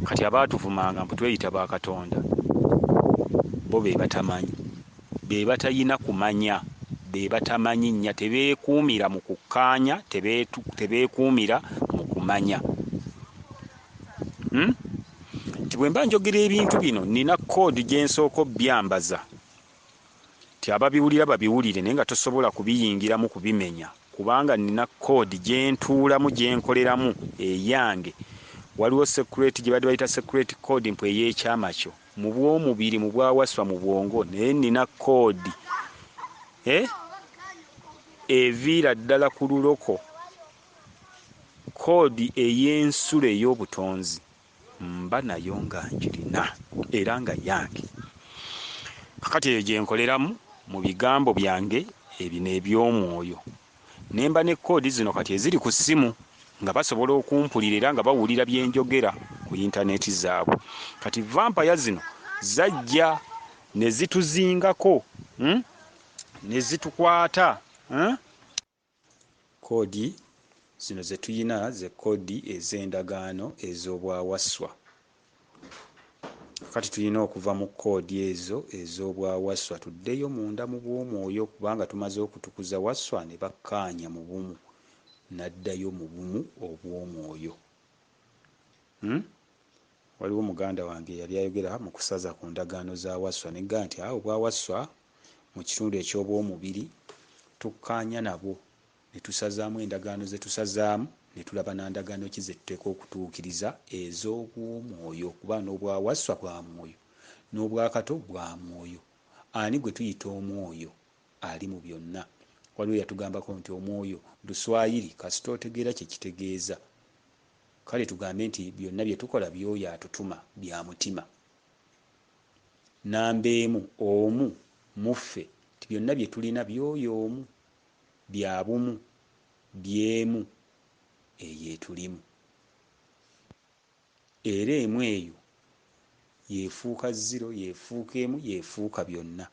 Kati abaatuvumanga mbu tweyita bakatonda bo be batamanyi, be batayina kumanya, be batamanyi nnya, tebeekuumira mu kukkaanya, tebeekuumira mu kumanya. Nti bwe mba njogera ebintu bino nnina koodi gye nsooka obyambaza nti ababiwulira babiwulire naye nga tosobola kubiyingiramu kubimenya kubanga nnina koodi gye ntuulamu gye nkoleramu eyange. Waliwo secret gye badde bayita secret code mpu ey'ekyama kyo mu bw'omubiri mu bwawaswa mu bwongo, naye nnina koodi eviira ddala ku luloko, koodi ey'ensulo ey'obutonzi mba nayo nga njirina era nga yange. Kakati eyo gye nkoleramu mu bigambo byange ebino eby'omwoyo. Ne mba ne koodi zino kati eziri ku ssimu nga basobola okumpulira era nga bawulira bye njogera ku yintaneeti zaabwe. Kati vampaya zino zajja ne zituzingako, ne zitukwata. Koodi zino ze tuyina ze koodi ez'endagaano ez'obwawaswa. Kati tulina okuva mu koodi ezo ez'obwawaswa tuddeyo munda mu bw'omwoyo kubanga tumaze okutukuza waswa ne bakkaanya mu bumu n'addayo mu bumu obw'omwoyo. Waliwo muganda wange yali ayogera mu kusaza ku ndagaano za waswa ne ŋŋamba nti awo obwawaswa mu kitundu eky'obwomubiri tukkaanya nabwo ne tusazaamu endagaano ze tusazaamu ne tulaba na ndagaano ki ze tuteekwa okutuukiriza ez'obwomwoyo kuba n'obwawaswa bwa mwoyo n'obwakato bwa mwoyo. Ani gwe tuyita omwoyo ali mu byonna? Waliwo yatugambako nti omwoyo Luswayiri kasita otegeera kye kitegeeza. Kale tugambe nti byonna bye tukola by'oyo atutuma bya mutima. Namba emu omu mu ffe nti byonna bye tulina by'oyo omu bya bumu by'emu eyo etulimu. Era emu eyo y'efuuka zero, y'efuuka emu, y'efuuka byonna.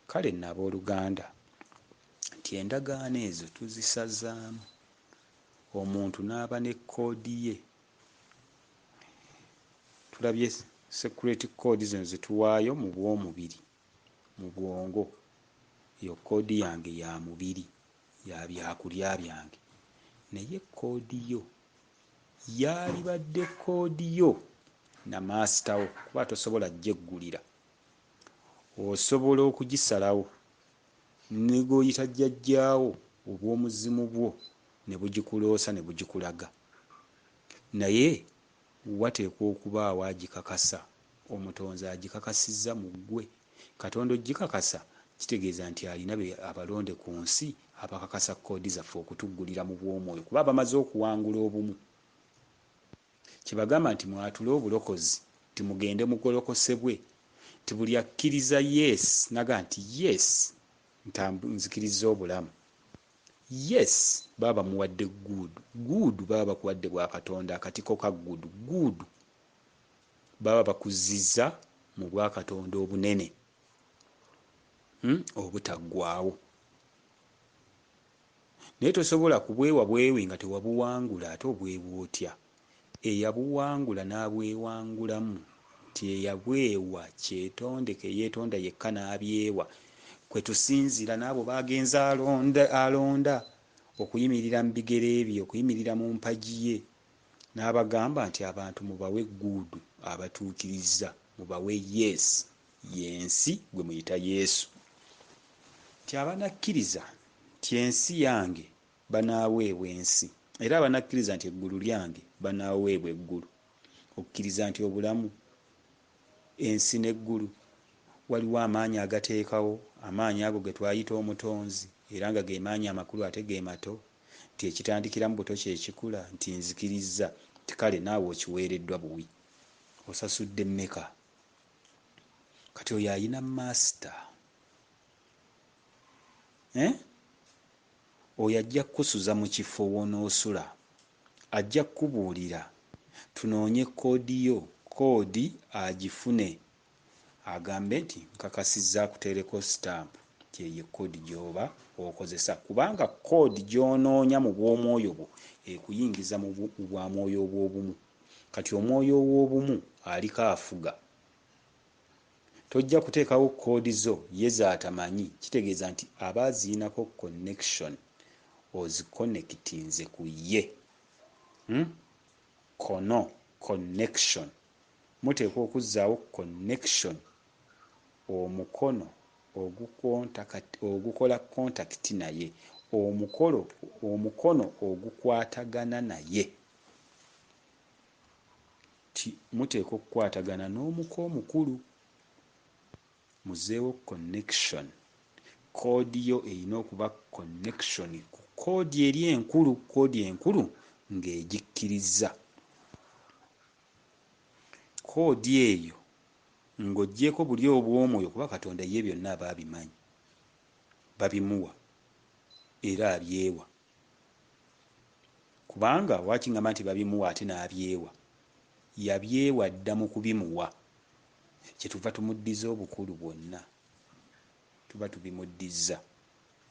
Kale nno abooluganda nti endagaano ezo tuzisazaamu omuntu n'aba ne koodi ye. Tulabye secret code zino ze tuwaayo mu bw'omubiri mu bwongo. Eyo koodi yange ya mubiri ya byakulya byange, naye koodi yo yaalibadde koodi yo na maasita wo kuba tosobola gyeggulira. Osobola okugisalawo Ne gw'oyita jjajjaawo obw'omuzimu bwo ne bugikuloosa ne bugikulaga. Naye wateekwa okubaawo agikakasa, Omutonzi agikakasizza mu ggwe. Katonda okugikakasa kitegeeza nti alina be abalonde ku nsi abakakasa kkoodi zaffe okutuggulira mu bw'omwoyo kuba bamaze okuwangula obumu. Kye bagamba nti mwatule obulokozi, nti mugende mugolokosebwe, nti buli akkiriza yes naga nti yes nzikirizza obulamu. Yes baba bamuwadde good, good baba bakuwadde bwa Katonda, akatiko ka good, good baba bakuzzizza mu bwa Katonda obunene, obutaggwaawo. Naye tosobola kubwewa bwewi nga tewabuwangula ate obwewa otya? Eyabuwangula n'abwewangulamu nti eyabwewa kyetondeke eyeetonda yekka n'abyewa kwe tusinziira n'abo b'agenze alonda, alonda okuyimirira mu bigere bye, okuyimirira mu mpagi ye n'abagamba nti abantu mubawe good abatuukirizza, mubawe yes y'ensi gwe muyita Yesu. Nti abanakkiriza nti ensi yange banaaweebwa ensi, era abanakkiriza nti eggulu lyange banaaweebwa eggulu. Okkiriza nti obulamu, ensi n'eggulu, waliwo amaanyi agateekawo, amaanyi ago ge twayita Omutonzi, era nga ge maanyi amakulu ate ge mato, nti ekitandikira mu buto kye kikula, nti nzikirizza, nti kale naawe okiweereddwa buwi. Osasudde mmeka? Kati oyo alina master. Eh? Oyo ajja kukusuza mu kifo w'onoosula. Ajja kukubuulira tunoonye koodi yo, koodi agifune agambe nti nkakasizza akuteereko sitampu nti eyo ye koodi gy'oba okozesa kubanga koodi gy'onoonya mu bw'omwoyo bwo ekuyingiza mu bwamwoyo obw'obumu. Kati omwoyo ow'obumu aliko afuga. Tojja kuteekawo koodi zo ye z'atamanyi kitegeeza nti aba azirinako connection ozikonekitinze ku ye. Hmm? Kono, connection. Muteekwa okuzzaawo connection omukono ogukola kontakiti naye, omukolo omukono ogukwatagana naye. Nti muteekwa okukwatagana n'omuko omukulu. Muzzeewo connection. Koodi yo erina okuba connection ku koodi eri enkulu, koodi enkulu ng'egikkirizza. Koodi eyo ng'oggyeeko buli obw'omwoyo kuba Katonda ye byonna aba abimanyi, babimuwa era abyewa. Kubanga lwaki ngamba nti babimuwa ate n'abyewa? Yabyewa dda mu kubimuwa. Kyetuva tumuddiza obukulu bwonna. Tuba tubimuddizza.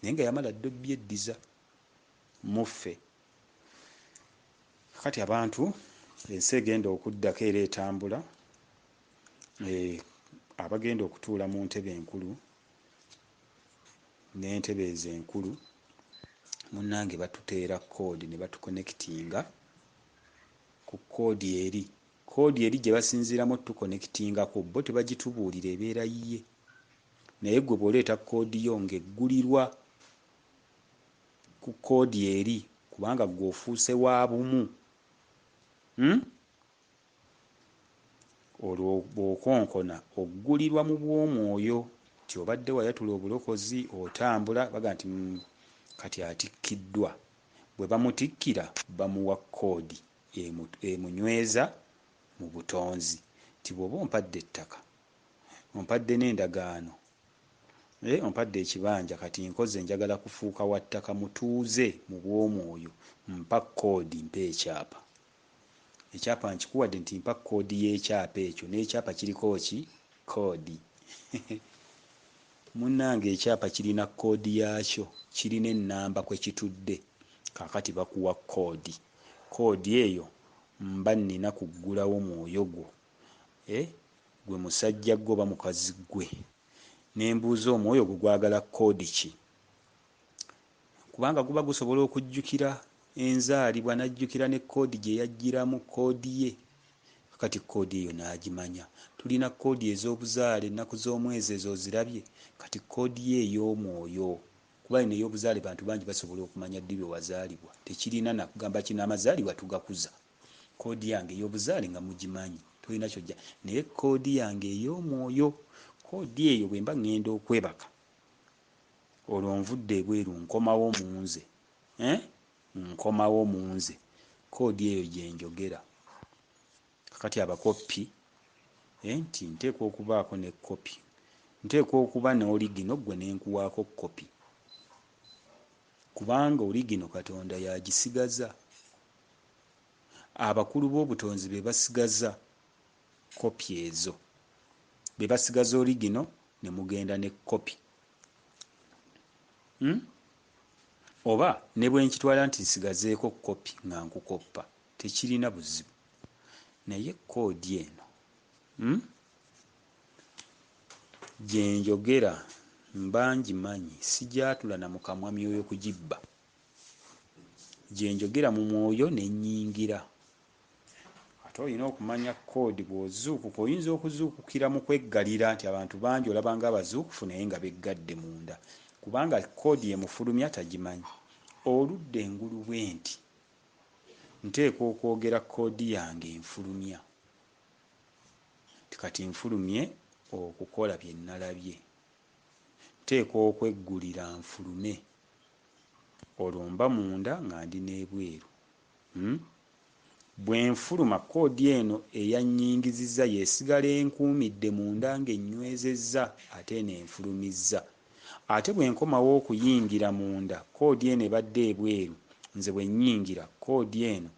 Naye nga yamala dda obyeddiza mu ffe. Kakati abantu ensi egenda okuddako era etambula, eh, abagenda okutuula mu ntebe enkulu n'entebe ezo enkulu munnange batuteera koodi ne batukonekitinga ku koodi eri. Koodi eri gye basinziiramu otukonekitingako bo tebagitubuulira ebeera yiye. Naye ggwe bw'oleeta koodi yo ng'eggulirwa ku koodi eri kubanga ggwe ofuuse wa bumu. Hmm? Olwo bw'okonkona oggulirwa mu bw'omwoyo nti obadde wayatula obulokozi otambula baga nti mm, kati atikkiddwa. Bwe bamutikkira bamuwa koodi emunyweza mu butonzi nti bw'oba ompadde ettaka ompadde n'endagaano eh, ompadde ekibanja kati nkoze njagala kufuuka wa ttaka mutuuze mu bw'omwoyo mpa koodi mpa ekyapa. Ekyapa nkikuwadde nti mpa koodi y'ekyapa ekyo n'ekyapa kiriko ki? Koodi. Munnange ekyapa kirina koodi yaakyo, kirina ennamba kwe kitudde. Kaakati bakuwa koodi. Koodi eyo mba nnina kuggulawo mwoyo gwo, eh, gwe musajja gwe oba mukazi gwe, ne mbuuza omwoyo gwo gwagala koodi ki? Kubanga guba gusobola okujjukira enzaalibwa n'ajjukira ne koodi gye yajjiramu, koodi ye. Kakati koodi eyo n'agimanya. Tulina koodi ez'obuzaale, ennaku z'omwezi ezo ozirabye. Kati koodi ye ey'omwoyo, kuba eno ey'obuzaale bantu bangi basobola okumanya ddi lwe wazaalibwa, tekirina nakugamba kino amazaalibwa tugakuza. Koodi yange ey'obuzaale nga mugimanyi, tolina kyojja. Naye koodi yange ey'omwoyo, koodi eyo bwe mba ŋŋenda okwebaka, olwo nvudde ebweru nkomawo mu nze, nkomawo mu nze, koodi eyo gye njogera. Kakati abakoppi nti nteekwa okubaako ne kopi, nteekwa okuba n'oligino ggwe ne nkuwaako kopi, kubanga oligino Katonda y'agisigaza. Abakulu b'obutonzi be basigaza kopi ezo, be basigaza oligino ne mugenda ne kopi. Oba ne bwe nkitwala nti nsigazeeko kopi nga nkukoppa, tekirina buzibu. Naye koodi eno gye njogera mba ngimanyi, sigyatula na mu kamwa myoyo kugibba. Gye njogera mu mwoyo ne nnyingira. Ate olina okumanya koodi bw'ozuukuka, oyinza okuzuukukira mu kweggalira nti abantu bangi olaba ng'abazuukufu naye nga beggadde munda, kubanga koodi emufulumya tagimanyi. Oludda engulu bwe nti nteekwa okwogera koodi yange enfulumya. Kati nfulumye okukola bye nalabye, nteekwa okweggulira nfulume, olwo mba munda nga ndi n'ebweru. Bwe nfuluma koodi eno eyannyingizizza y'esigala enkuumidde munda ng'ennywezezza ate eno enfulumizza. Ate bwe nkomawo okuyingira munda, koodi eno ebadde ebweru, nze bwe nnyingira koodi eno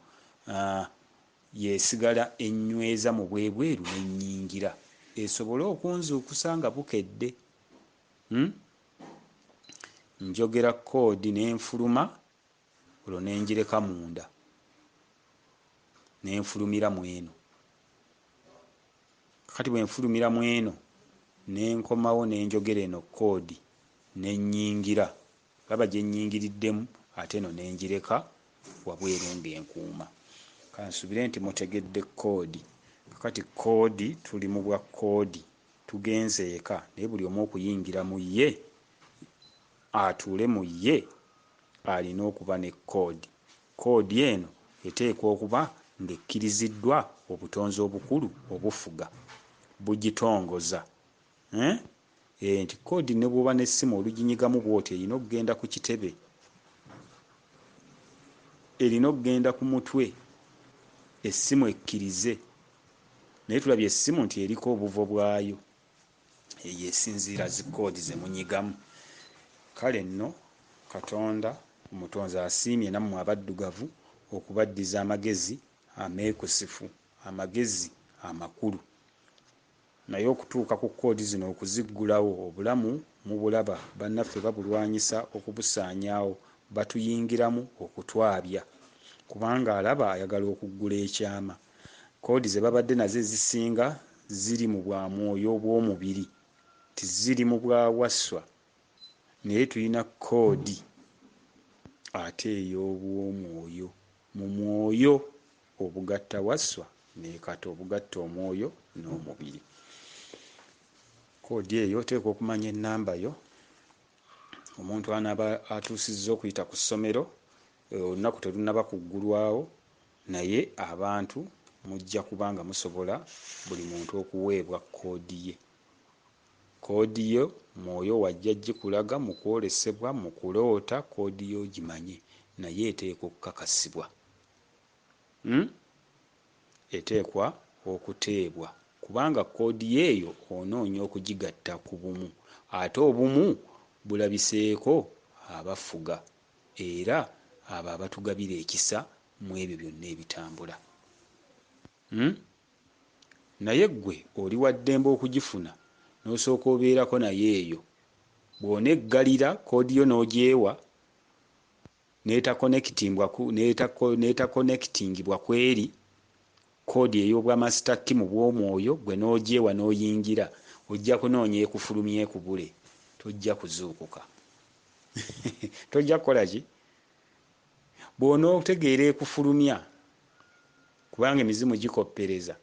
y'esigala ennyweza mu bwebweru ne nnyingira, esobole okunzuukusa nga bukedde. Njogera koodi ne nfuluma, olwo ne ngireka munda, ne nfulumira mu eno. Kakati bwe nfulumira mu eno ne nkomawo ne njogera eno koodi ne nnyingira, laba gye nnyingiriddemu, ate eno ne ngireka wabweru ng'enkuuma. Kansubire nti mutegedde koodi. Kakati koodi tuli mu bwa koodi, tugenze eka, naye buli omu okuyingira mu ye, atuule mu ye, alina okuba ne koodi. Koodi eno eteekwa okuba ng'ekkiriziddwa obutonzi obukulu obufuga, bugitongoza. Nti koodi ne bw'oba n'essimu oluginyigamu bw'oti erina okugenda ku kitebe, erina okugenda ku mutwe, essimu ekkirize. Naye tulabye essimu nti eriko obuvo bwayo, eyo esinziira zi koodi ze munyigamu. Kale nno Katonda Omutonzi asiimye nammwe abaddugavu okubaddiza amagezi ameekusifu, amagezi amakulu. Naye okutuuka ku koodi zino okuziggulawo, obulamu mubulaba bannaffe babulwanyisa okubusaanyaawo, batuyingiramu okutwabya, kubanga alaba ayagala okuggula ekyama. Koodi ze babadde nazo ezisinga ziri mu bwa mwoyo obw'omubiri, tiziri mu bwa wasswa, naye tulina koodi ate ey'obw'omwoyo, mu mwoyo obugatta wasswa ne kata, obugatta omwoyo n'omubiri. Koodi eyo oteekwa okumanya ennamba yo. Omuntu anaaba atuusizza okuyita ku ssomero, olunaku terunnaba kuggulwawo, naye abantu mujja kuba nga musobola buli muntu okuweebwa koodi ye. Koodi yo mwoyo wajja gikulaga mu kwolesebwa, mu kuloota, koodi yo ogimanye, naye eteekwa okukakasibwa. Eteekwa okuteebwa, kubanga koodi yo eyo onoonya okugigatta ku bumu, ate obumu bulabiseeko abafuga era abo abatugabira ekisa mu ebyo byonna ebitambula. Naye ggwe oli wa ddembe okugifuna n'osooka obeerako naye eyo. Bw'oneggalira koodi yo n'ogyewa n'etakonekitingibwa ku eri koodi ey'obwa master key mu bw'omwoyo, ggwe n'ogyewa n'oyingira, ojja kunoonya ekufulumya ekubule, tojja kuzuukuka. Tojja kukola ki? Bw'onootegeera ekufulumya, kubanga emizimu gikoppereza,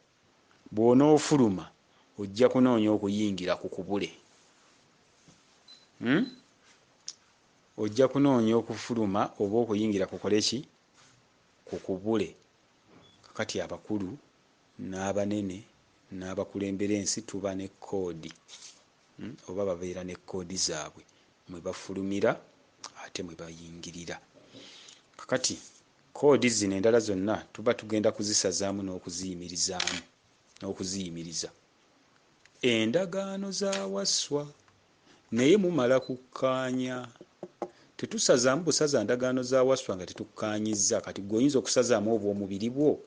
Bw'onoofuluma ojja kunoonya okuyingira ku kubule. Ojja kunoonya okufuluma oba okuyingira kukole ki? Ku kubule. Kakati abakulu n'abanene n'abakulembera ensi tuba ne koodi, oba babeera ne koodi zaabwe mwe bafulumira ate mwe bayingirira. Kakati koodi zino endala zonna tuba tugenda kuzisazaamu n'okuziyimirizaamu n'okuziyimiriza. Endagaano za Wasswa naye mumala kukkaanya. Tetusazaamu busaza ndagaano za Wasswa nga tetukkaanyizza. Kati ggwe oyinza okusazaamu obw'omubiri bwo?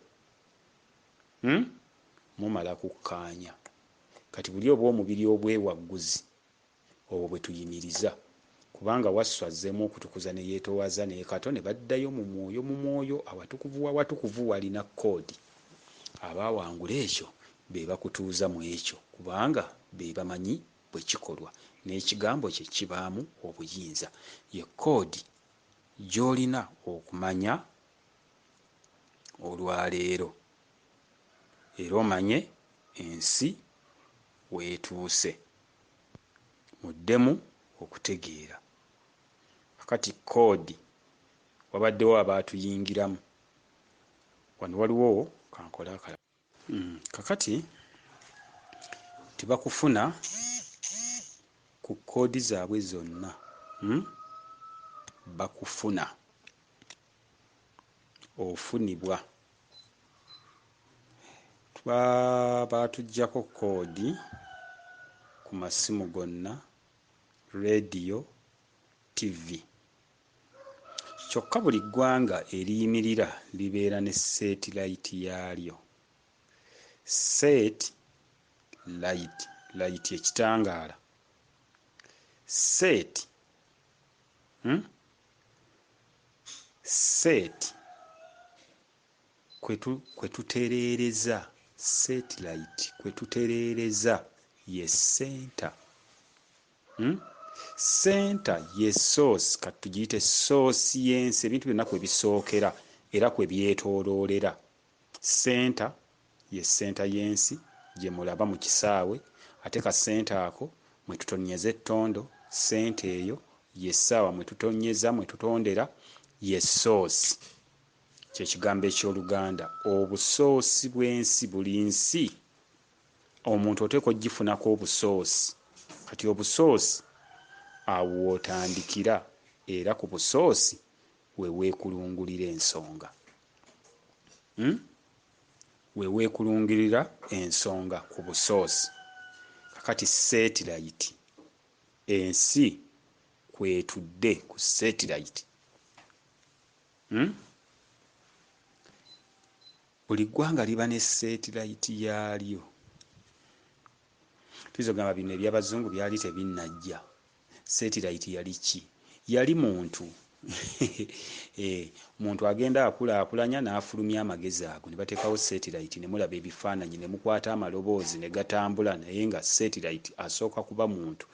Mumala kukkaanya. Kati buli obw'omubiri obwewagguzi obwo bwe tuyimiriza. Kubanga Wasswa azzeemu okutukuza ne yeetoowaza ne Kato ne baddayo mu mwoyo mu mwoyo awatukuvu w'awatukuvu walina koodi. Abaawangula ekyo be bakutuuza mu ekyo kubanga be bamanyi bwe kikolwa n'ekigambo kye kibaamu obuyinza. Ye koodi gy'olina okumanya olwaleero era omanye ensi w'etuuse. Muddemu okutegeera. Kakati koodi wabaddewo abaatuyingiramu. Wano waliwo kankole akalala. Kakati tebakufuna ku koodi zaabwe zonna. Bakufuna. Ofunibwa. Baatuggyako koodi ku masimu gonna, leediyo, ttivvi. Kyokka buli ggwanga eriyimirira libeera ne seetirayiti yaalyo. Set light, light ekitangaala. Set, Set kwe tutereereza, satellite kwe tutereereza ye center. Center ye source, kati tugiyite source y'ensi, ebintu byonna kwe bisookera era kwe byetooloolera. Center ye center y'ensi gye mulaba mu kisaawe, ate ka center ako mwe tutonnyeza ettondo, center eyo ye ssaawa mwe tutonnyeza mwe tutondera, ye source. Kye kigambo eky'Oluganda. Obusoosi bw'ensi, buli nsi omuntu oteekwa ogifunako obusoosi. Kati obusoosi awo w'otandikira era ku busoosi we weekulungulira ensonga. We weekulungulira ensonga ku busoosi. Kakati satellite ensi kw'etudde ku satellite. Buli ggwanga liba ne satellite yaalyo. Tuyinza okugamba bino eby'abazungu byali tebinnajja. Satellite yali ki? Yali muntu. Muntu agenda akulaakulanya n'afulumya amagezi ago ne bateekawo satellite ne mulaba ebifaananyi ne mukwata amaloboozi ne gatambula naye nga satellite asooka kuba muntu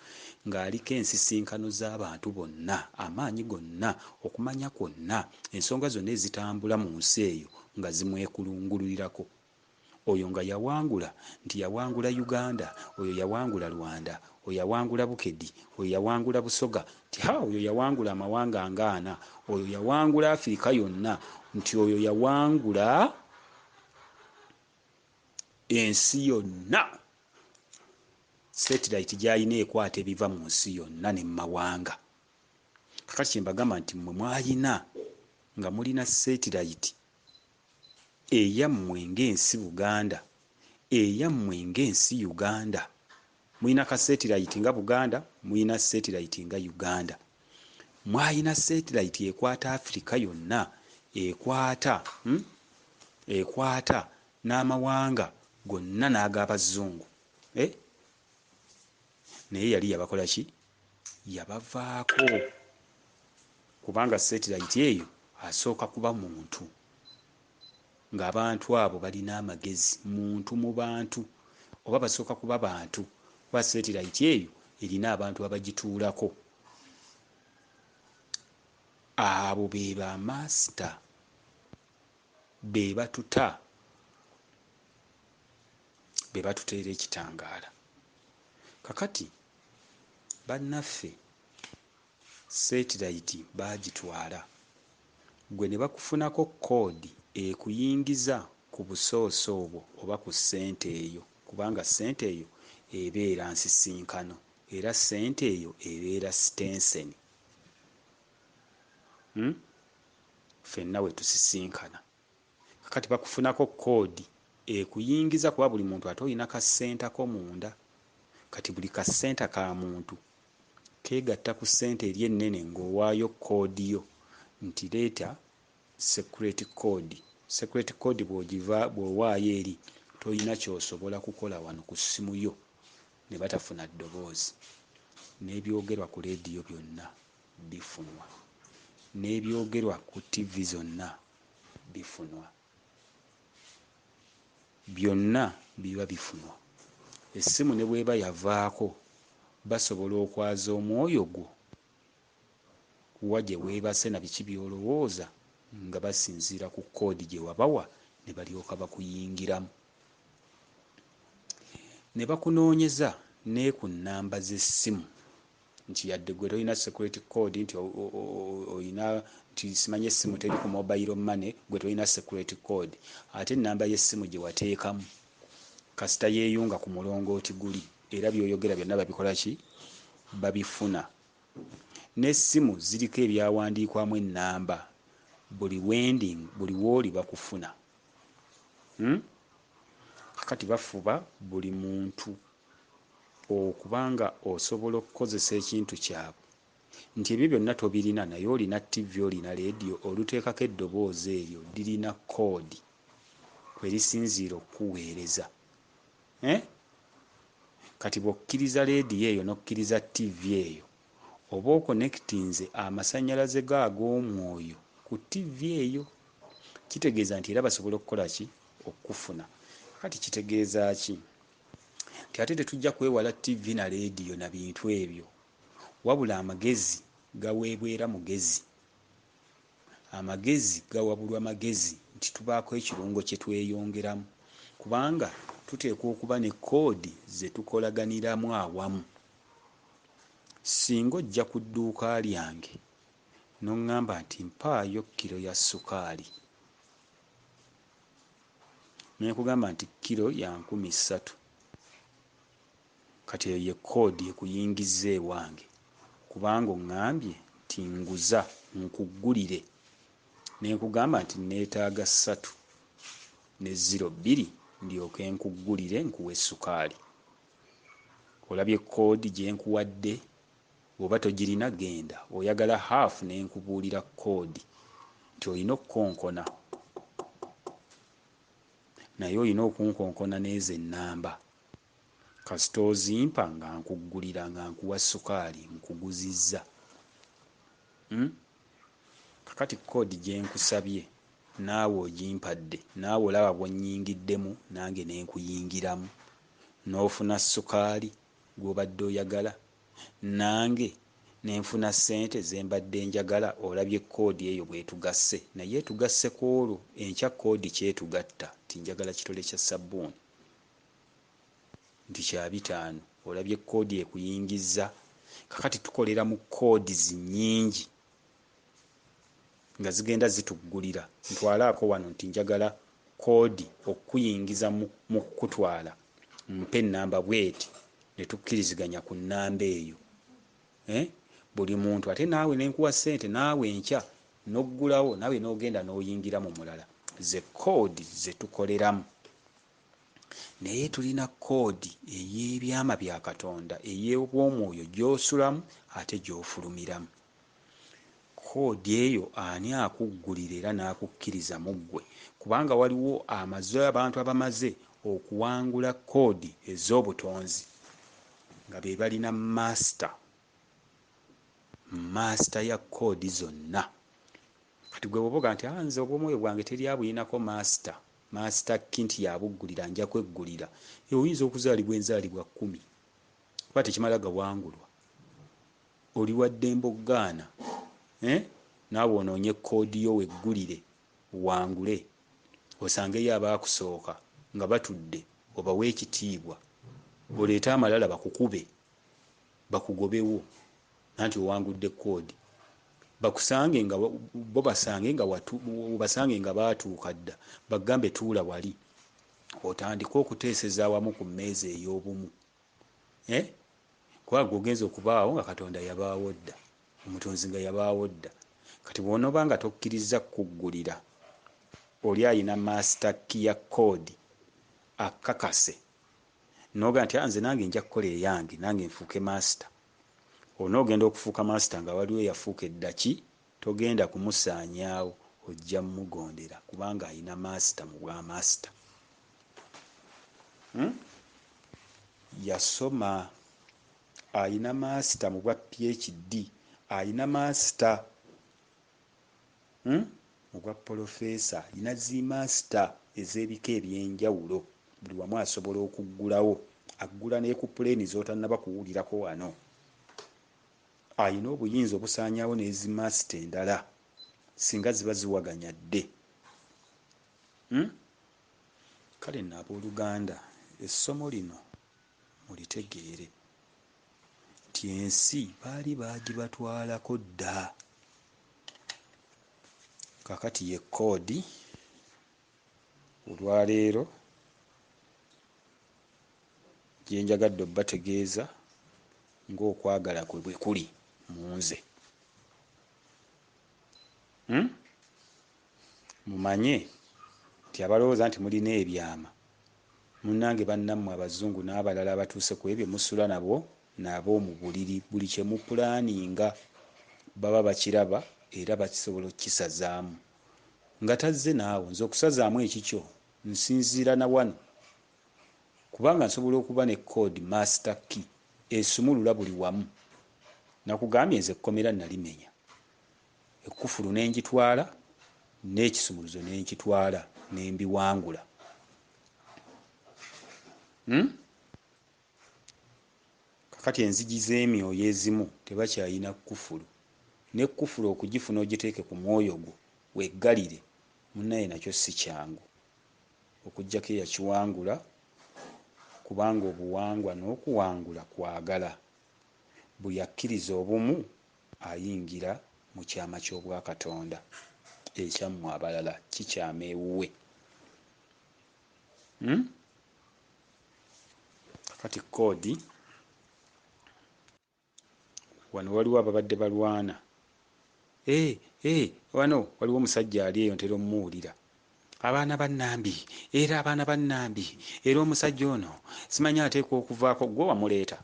ng'aliko ensisinkano z'abantu bonna, amaanyi gonna, okumanya kwonna, ensonga zonna ezitambula mu nsi eyo nga zimwekulungulirako. Oyo nga yawangula nti yawangula Uganda, oyo yawangula Rwanda, oyo yawangula Bukedi, oyo yawangula Busoga, nti ha oyo yawangula amawanga nga ana, oyo yawangula Afirika yonna, nti oyo yawangula ensi yonna. Satellite gy'alina ekwata ebiva mu nsi yonna ne mu mawanga. Kakati kye mbagamba nti mmwe mwalina nga mulina satellite eyammwe ng'ensi Buganda, eyammwe ng'ensi Uganda. Mulina ka satellite nga Buganda, mulina satellite nga Uganda. Mwalina satellite ekwata Afirika yonna, ekwata, ekwata n'amawanga gonna n'ag'abazungu. Naye yali yabakola ki? Yabavaako. Kubanga satellite eyo asooka kuba muntu. Ng'abantu abo balina amagezi, muntu mu bantu, oba basooka kuba bantu, kuba satellite eyo erina abantu abagituulako. Abo be ba master, be batuta. Be batuteera ekitangaala. Kakati bannaffe setirayiti baagitwala, ggwe ne bakufunako koodi ekuyingiza ku busoosi obwo oba ku ssente eyo, kubanga ssente eyo ebeera nsisinkano era ssente eyo ebeera sitenseni. Ffenna we tusisinkana. Kakati bakufunako koodi ekuyingiza kuba buli muntu ate olina ka ssenta ko munda. Kati buli ka ssenta ka muntu keegatta ku ssente eri ennene ng'owaayo koodi yo nti leeta secret code. Secret code bw'owaayo eri tolina ky'osobola kukola wano ku ssimu yo ne batafuna ddoboozi. N'ebyogerwa ku leediyo byonna bifunwa. N'ebyogerwa ku ttivi zonna bifunwa. Byonna biba bifunwa. Essimu ne bw'eba yavaako basobola okwaza omwoyo gwo wa gye weebase na biki by'olowooza nga basinziira ku koodi gye wabawa ne balyoka bakuyingiramu. Ne bakunoonyeza ne ku nnamba z'essimu nti yadde gwe tolina security code nti olina nti simanyi essimu teri ku mobile money, gwe tolina security code, ate ennamba y'essimu gye wateekamu kasita yeeyunga ku mulongooti guli era by'oyogera byonna babikola ki? Babifuna. N'essimu ziriko ebyawandiikwamu ennamba, buli wendi buli w'oli bakufuna. Kakati bafuba buli muntu okuba nga osobola okukozesa ekintu kyabwe nti ebyo byonna tobirina naye olina ttivi, olina leediyo, oluteekako eddoboozi eryo lirina koodi kwe lisinziira okukuweereza. Kati bw'okkiriza leediyo eyo n'okkiriza ttivi eyo, oba okonekitinze amasannyalaze go ag'omwoyo ku ttivi eyo. Kitegeeza nti era basobola okukola ki? Okukufuna. Kati kitegeeza ki? Nti ate tetujja kwewala ttivi na leediyo na bintu ebyo, wabula amagezi gaweebwa era mugezi. Amagezi gawabulwa magezi nti tubaako ekirungo kye tweyongeramu kubanga tuteekwa okuba ne koodi ze tukolaganiramu awamu. Singa ojja ku dduuka lyange n'oŋŋamba nti mpaayo kkiro ya ssukaali, ne nkugamba nti kkiro ya 3000, kati eyo ye koodi ekuyingizza ewange kubanga oŋŋambye nti nguza nkuggulire, ne nkugamba nti neetaaga 3 ne 02 ndyoke nkuggulire nkuwe ssukaali. Olabye koodi gye nkuwadde? Bw'oba togirina genda. Oyagala haafu ne nkubuulira koodi nti olina okukonkona naye olina okunkonkona n'ezo ennamba. Kasita ozimpa nga nkuggulira nga nkuwa ssukaali nkuguzizza. Kakati koodi gye nkusabye naawe ogimpadde, naawe olaba bw'onnyingiddemu nange ne nkuyingiramu n'ofuna ssukaali gw'obadde oyagala nange ne nfuna ssente ze mbadde njagala. Olabye koodi eyo bw'etugasse, naye etugasse ku olwo enkya koodi ky'etugatta nti njagala kitole kya ssabbuuni nti kya 50. Olabye koodi ekuyingizza. Kakati tukolera mu koodi nnyingi nga zigenda zituggulira. Ntwalaako wano nti njagala koodi okukuyingiza mu kukutwala, mpa ennamba bw'eti, ne tukkiriziganya ku nnamba eyo. Buli muntu ate naawe ne nkuwa ssente naawe enkya n'oggulawo naawe n'ogenda n'oyingira mu mulala. Ze koodi ze tukoleramu. Naye tulina koodi ey'ebyama bya Katonda ey'obwomwoyo gy'osulamu ate gy'ofulumiramu. Koodi eyo ani akuggulira era n'akukkiriza mu ggwe? Kubanga waliwo abantu abamaze okuwangula koodi ez'obutonzi nga be balina master ya koodi zonna. Kati gwe bw'oba ogamba nti nze obwomwoyo bwange teri abulinako master ki nti yabuggulira nja kweggulira, oyinza okuzaalibwa enzaalibwa 10 kuba tekimala gawangulwa. Oli wa ddembe okgaana, naawe onoonye koodi yo weggulire wangule, osangeyo abaakusooka nga batudde Obawe ekitiibwa, oleete amalala bakukube, bakugobewo, anti owangudde code. Bakusange nga bo basange nga obasange nga baatuuka dda, bagambe tuula wali, otandike okuteeseza awamu ku mmeeza ey'obumu. Eh? Kuba gwe ogenza okubaawo nga Katonda yabaawo dda, Omutonzi nga yabaawo dda. Kati bw'onooba nga tokkirizza kukuggulira, oli alina master key ya code akakase, n'ogamba nti nze nange nja kukola eyange, nange nfuuke master. Onoogenda okufuuka master nga waliwo eyafuuka edda ki, togenda kumusaanyaawo, ojja mugondera kubanga alina master mu bwa master. Yasoma, alina master mu bwa PhD, alina master mu bwa professor, alina zi master ez'ebika ebyenjawulo. Buli wamu asobola okuggulawo, aggula ne ku plane z'otannaba kuwulirako wano. Alina obuyinza obusaanyaawo n'ezi master endala singa ziba ziwaganyadde. Kale nno abooluganda, essomo lino mulitegeere nti ensi baali baagibatwalako dda. Kaakati ye code olwaleero gye njagadde obbategeeza ng'okwagala kwe bwe kuli mu nze. Mumanye nti abalowooza nti mulina ebyama, munnange bannammwe abazungu n'abalala abatuuse ku ebyo musula nabo nabo mu buliri, buli kye mupulaaninga baba bakiraba era bakisobola okukisazaamu. Nga tazze naawe, nze okusazaamu ekikyo nsinziira na wano, kubanga nsobola okuba ne code master key esumulula buli wamu. Nakugambye nze ekkomera nalimenya, ekkufulu ne ngitwala n'ekisumuluzo ne nkitwala ne mbiwangula. Kakati enzigi z'emyoyo ezimu tebakyalina kkufulu, ne kkufulu okugifuna ogiteeke ku mwoyo gwo weggalire, munnaye nakyo si kyangu, okuggyako eyakiwangula, kubanga obuwangwa n'okuwangula kwagala. Buli akkiriza obumu ayingira mu kyama ky'Obwakatonda, ekyammwe abalala kikyama ewuwe. Kakati code wano waliwo ababadde balwana. Wano waliwo omusajja ali eyo ntera ommuwulira. Abaana ba Nnambi, era abaana ba Nnambi, era omusajja ono simanyi ateekwa okuvaako. Ggwe wamuleeta,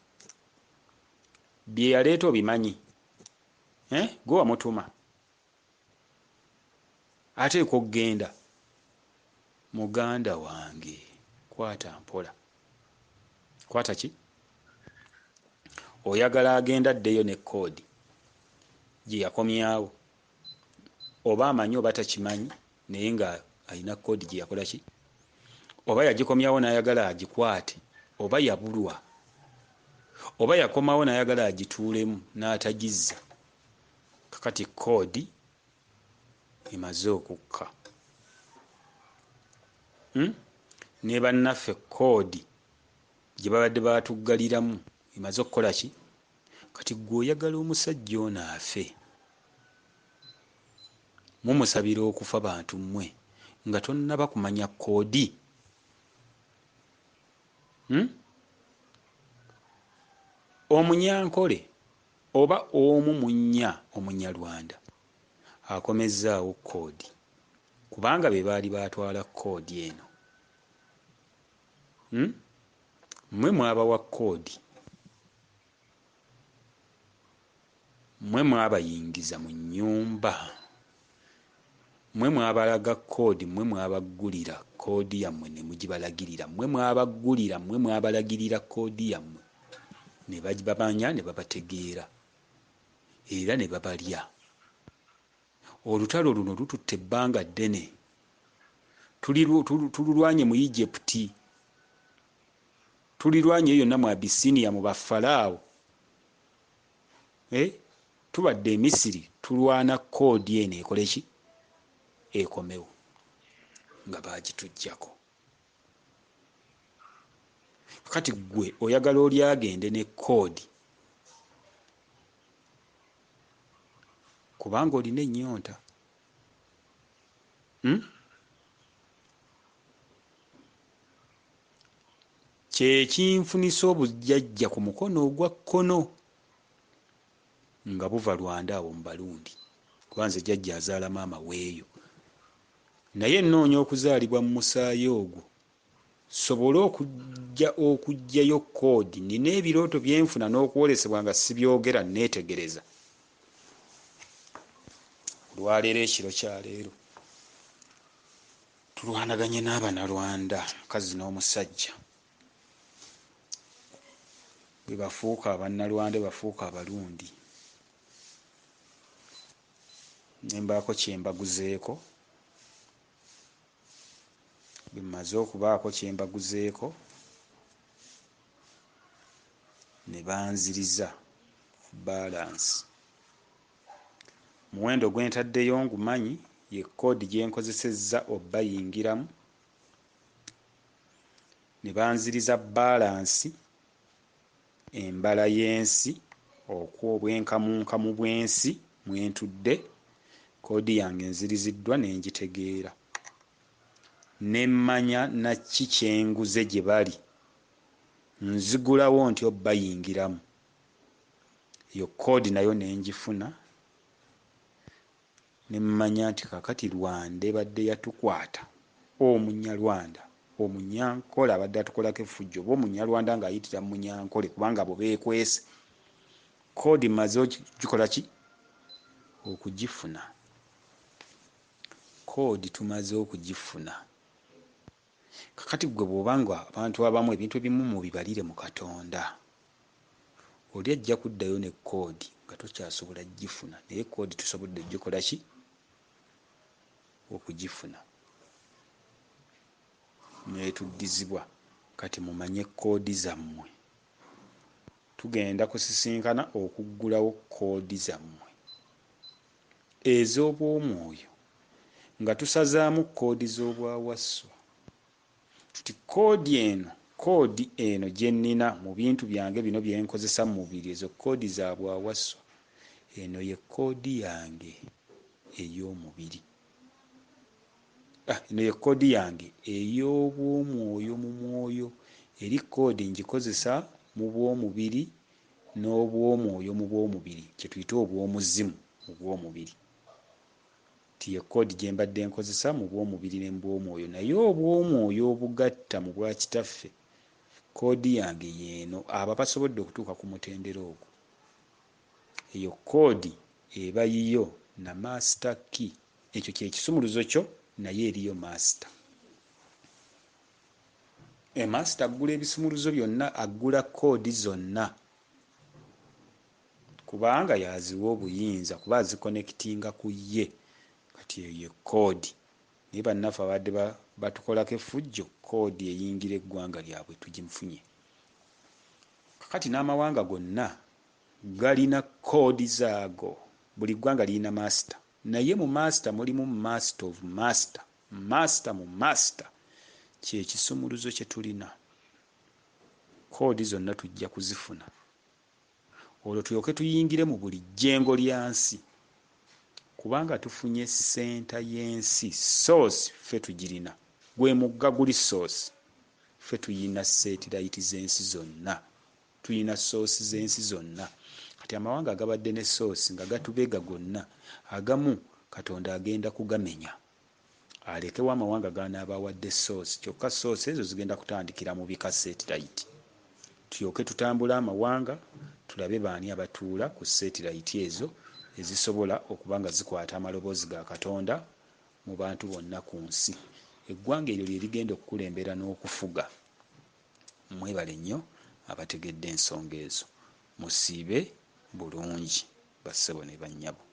bye yaleeta obimanyi, Ggwe wamutuma, ateekwa okugenda. Muganda wange, kwata mpola. Kwata ki? Oyagala agenda addeyo ne code gye yakomyawo, oba amanyi oba takimanyi, naye nga alina code gye yakola ki, oba yagikomyawo n'ayagala agikwate, oba yabulwa, oba yakomawo n'ayagala agituulemu n'atagizza. Kakati code emaze okukka. Ne bannaffe code gye babadde baatuggaliramu emaze okukola ki? Kati ggwe oyagala omusajja ono afe, mumusabira okufa bantu mmwe nga tonnaba kumanya code. Omunyankole oba omu mu nnya Omunyarwanda akomezzaawo code, kubanga be baali baatwala code eno. Mmwe mwabawa code, mmwe mwabayingiza mu nnyumba, mmwe mwabalaga code, mmwe mwabaggulira code yammwe ne mugibalagirira, mmwe mwabaggulira, mmwe mwabalagirira code yammwe ne babamanya ne babategeera era ne babalya. Olutalo luno lututte ebbanga ddene, tululwanye mu Egypt, tulirwanye yonna mu Abyssinia mu Bafalaawo, tubadde e Misiri tulwana code eno ekole ki? Ekomewo, nga baagituggyako. Kakati ggwe oyagala oli agende ne koodi kubanga olina ennyonta. Kye kinfunisa obujjajja ku mukono ogwa kkono nga buva Rwanda awo mu Barundi, kuba nze jjajja azaala maama weeyo. Naye nnoonya okuzaalibwa mu musaayi ogwo sobole okujja okuggyayo koodi. Nina ebirooto bye nfuna n'okwolesebwa nga sibyogera, nneetegereza. Olwaleero ekiro kya leero tulwanaganye n'Abanyarwanda, omukazi n'omusajja. Bwe bafuuka Abannalwanda bafuuka Abarundi. Ne mbaako kye mbaguzeeko. Bwe mmaze okubaako kye mbaguzeeko ne banziriza baalansi. Omuwendo gwe ntaddeyo ngumanyi, ye koodi gye nkozesezza obbayingiramu. Ne banziriza baalansi, embala y'ensi, obwenkamunkamu bw'ensi mwe ntudde, koodi yange nziriziddwa ne ngitegeera. Ne mmanya na ki kye nguze gye bali, nzigulawo ntya obbayingiramu. Eyo koodi nayo ne ngifuna, ne mmanya nti kaakati Rwanda ebadde yatukwata, Omunyarwanda, Omunyankole abadde atukolako effujjo oba Omunyarwanda ng'ayitira mu Munyankole kubanga abo beekwese. Koodi mmaze okugikola ki? Okugifuna. Koodi tumaze okugifuna. Kakati ggwe bw'oba nga abantu abamu ebintu ebimu mubibalire mu Katonda, oli ajja kuddayo ne koodi nga tokyasobola gifuna, naye koodi tusobodde ogikola ki? Okugifuna. N'etuddizibwa. Kati mumanye koodi zammwe. Tugenda kusisinkana okuggulawo koodi zammwe ez'obwomwoyo nga tusazaamu koodi z'obwawasswa. Tuti koodi eno gye nnina mu bintu byange bino bye nkozesa mu mubiri, ezo koodi za bwawasswa. Eno ye koodi yange ey'omubiri. Eno ye koodi yange ey'obwomwoyo mu mwoyo. Eri koodi ngikozesa mu bw'omubiri n'obwomwoyo mu bw'omubiri, kye tuyita obw'omuzimu mu bw'omubiri. Nti ye koodi gye mbadde nkozesa mu bw'omubiri ne mu bw'omwoyo, naye obw'omwoyo obugatta mu bwa kitaffe, koodi yange y'eno. Abo abasobodde okutuuka ku mutendera ogwo, eyo koodi eba yiyo na master key. Ekyo kye kisumuluzo kyo, naye eriyo master. Master aggula ebisumuluzo byonna, aggula koodi zonna, kubanga y'aziwa obuyinza, kuba azikonectinga ku ye. Kati eyo ye koodi. Naye bannaffe abadde batukolako effujjo, koodi eyingira eggwanga lyabwe tugifunye. Kakati n'amawanga gonna galina koodi zaago. Buli ggwanga lirina master, naye mu master mulimu master of master, master mu master. Kye kisumuluzo kye tulina. Koodi zonna tujja kuzifuna, olwo tulyoke tuyingire mu buli jjengo lya nsi, kubanga tufunye ssenta y'ensi. Source ffe tugirina, gwe mugga guli source. Ffe tuyina satellite z'ensi zonna, tuyina source z'ensi zonna. Kati amawanga agabadde ne source nga gatubega gonna, agamu Katonda agenda kugamenya, alekewo amawanga g'anaaba awadde source. Kyokka source ezo zigenda kutandikira mu bika satellite. Tulyoke tutambule amawanga tulabe baani abatuula ku satellite ezo ezisobola okuba nga zikwata amaloboozi ga Katonda mu bantu bonna ku nsi. Eggwanga eryo lye ligenda okukulembera n'okufuga. Mwebale nnyo abategedde ensonga ezo. Musiibe bulungi bassebo ne bannyabo.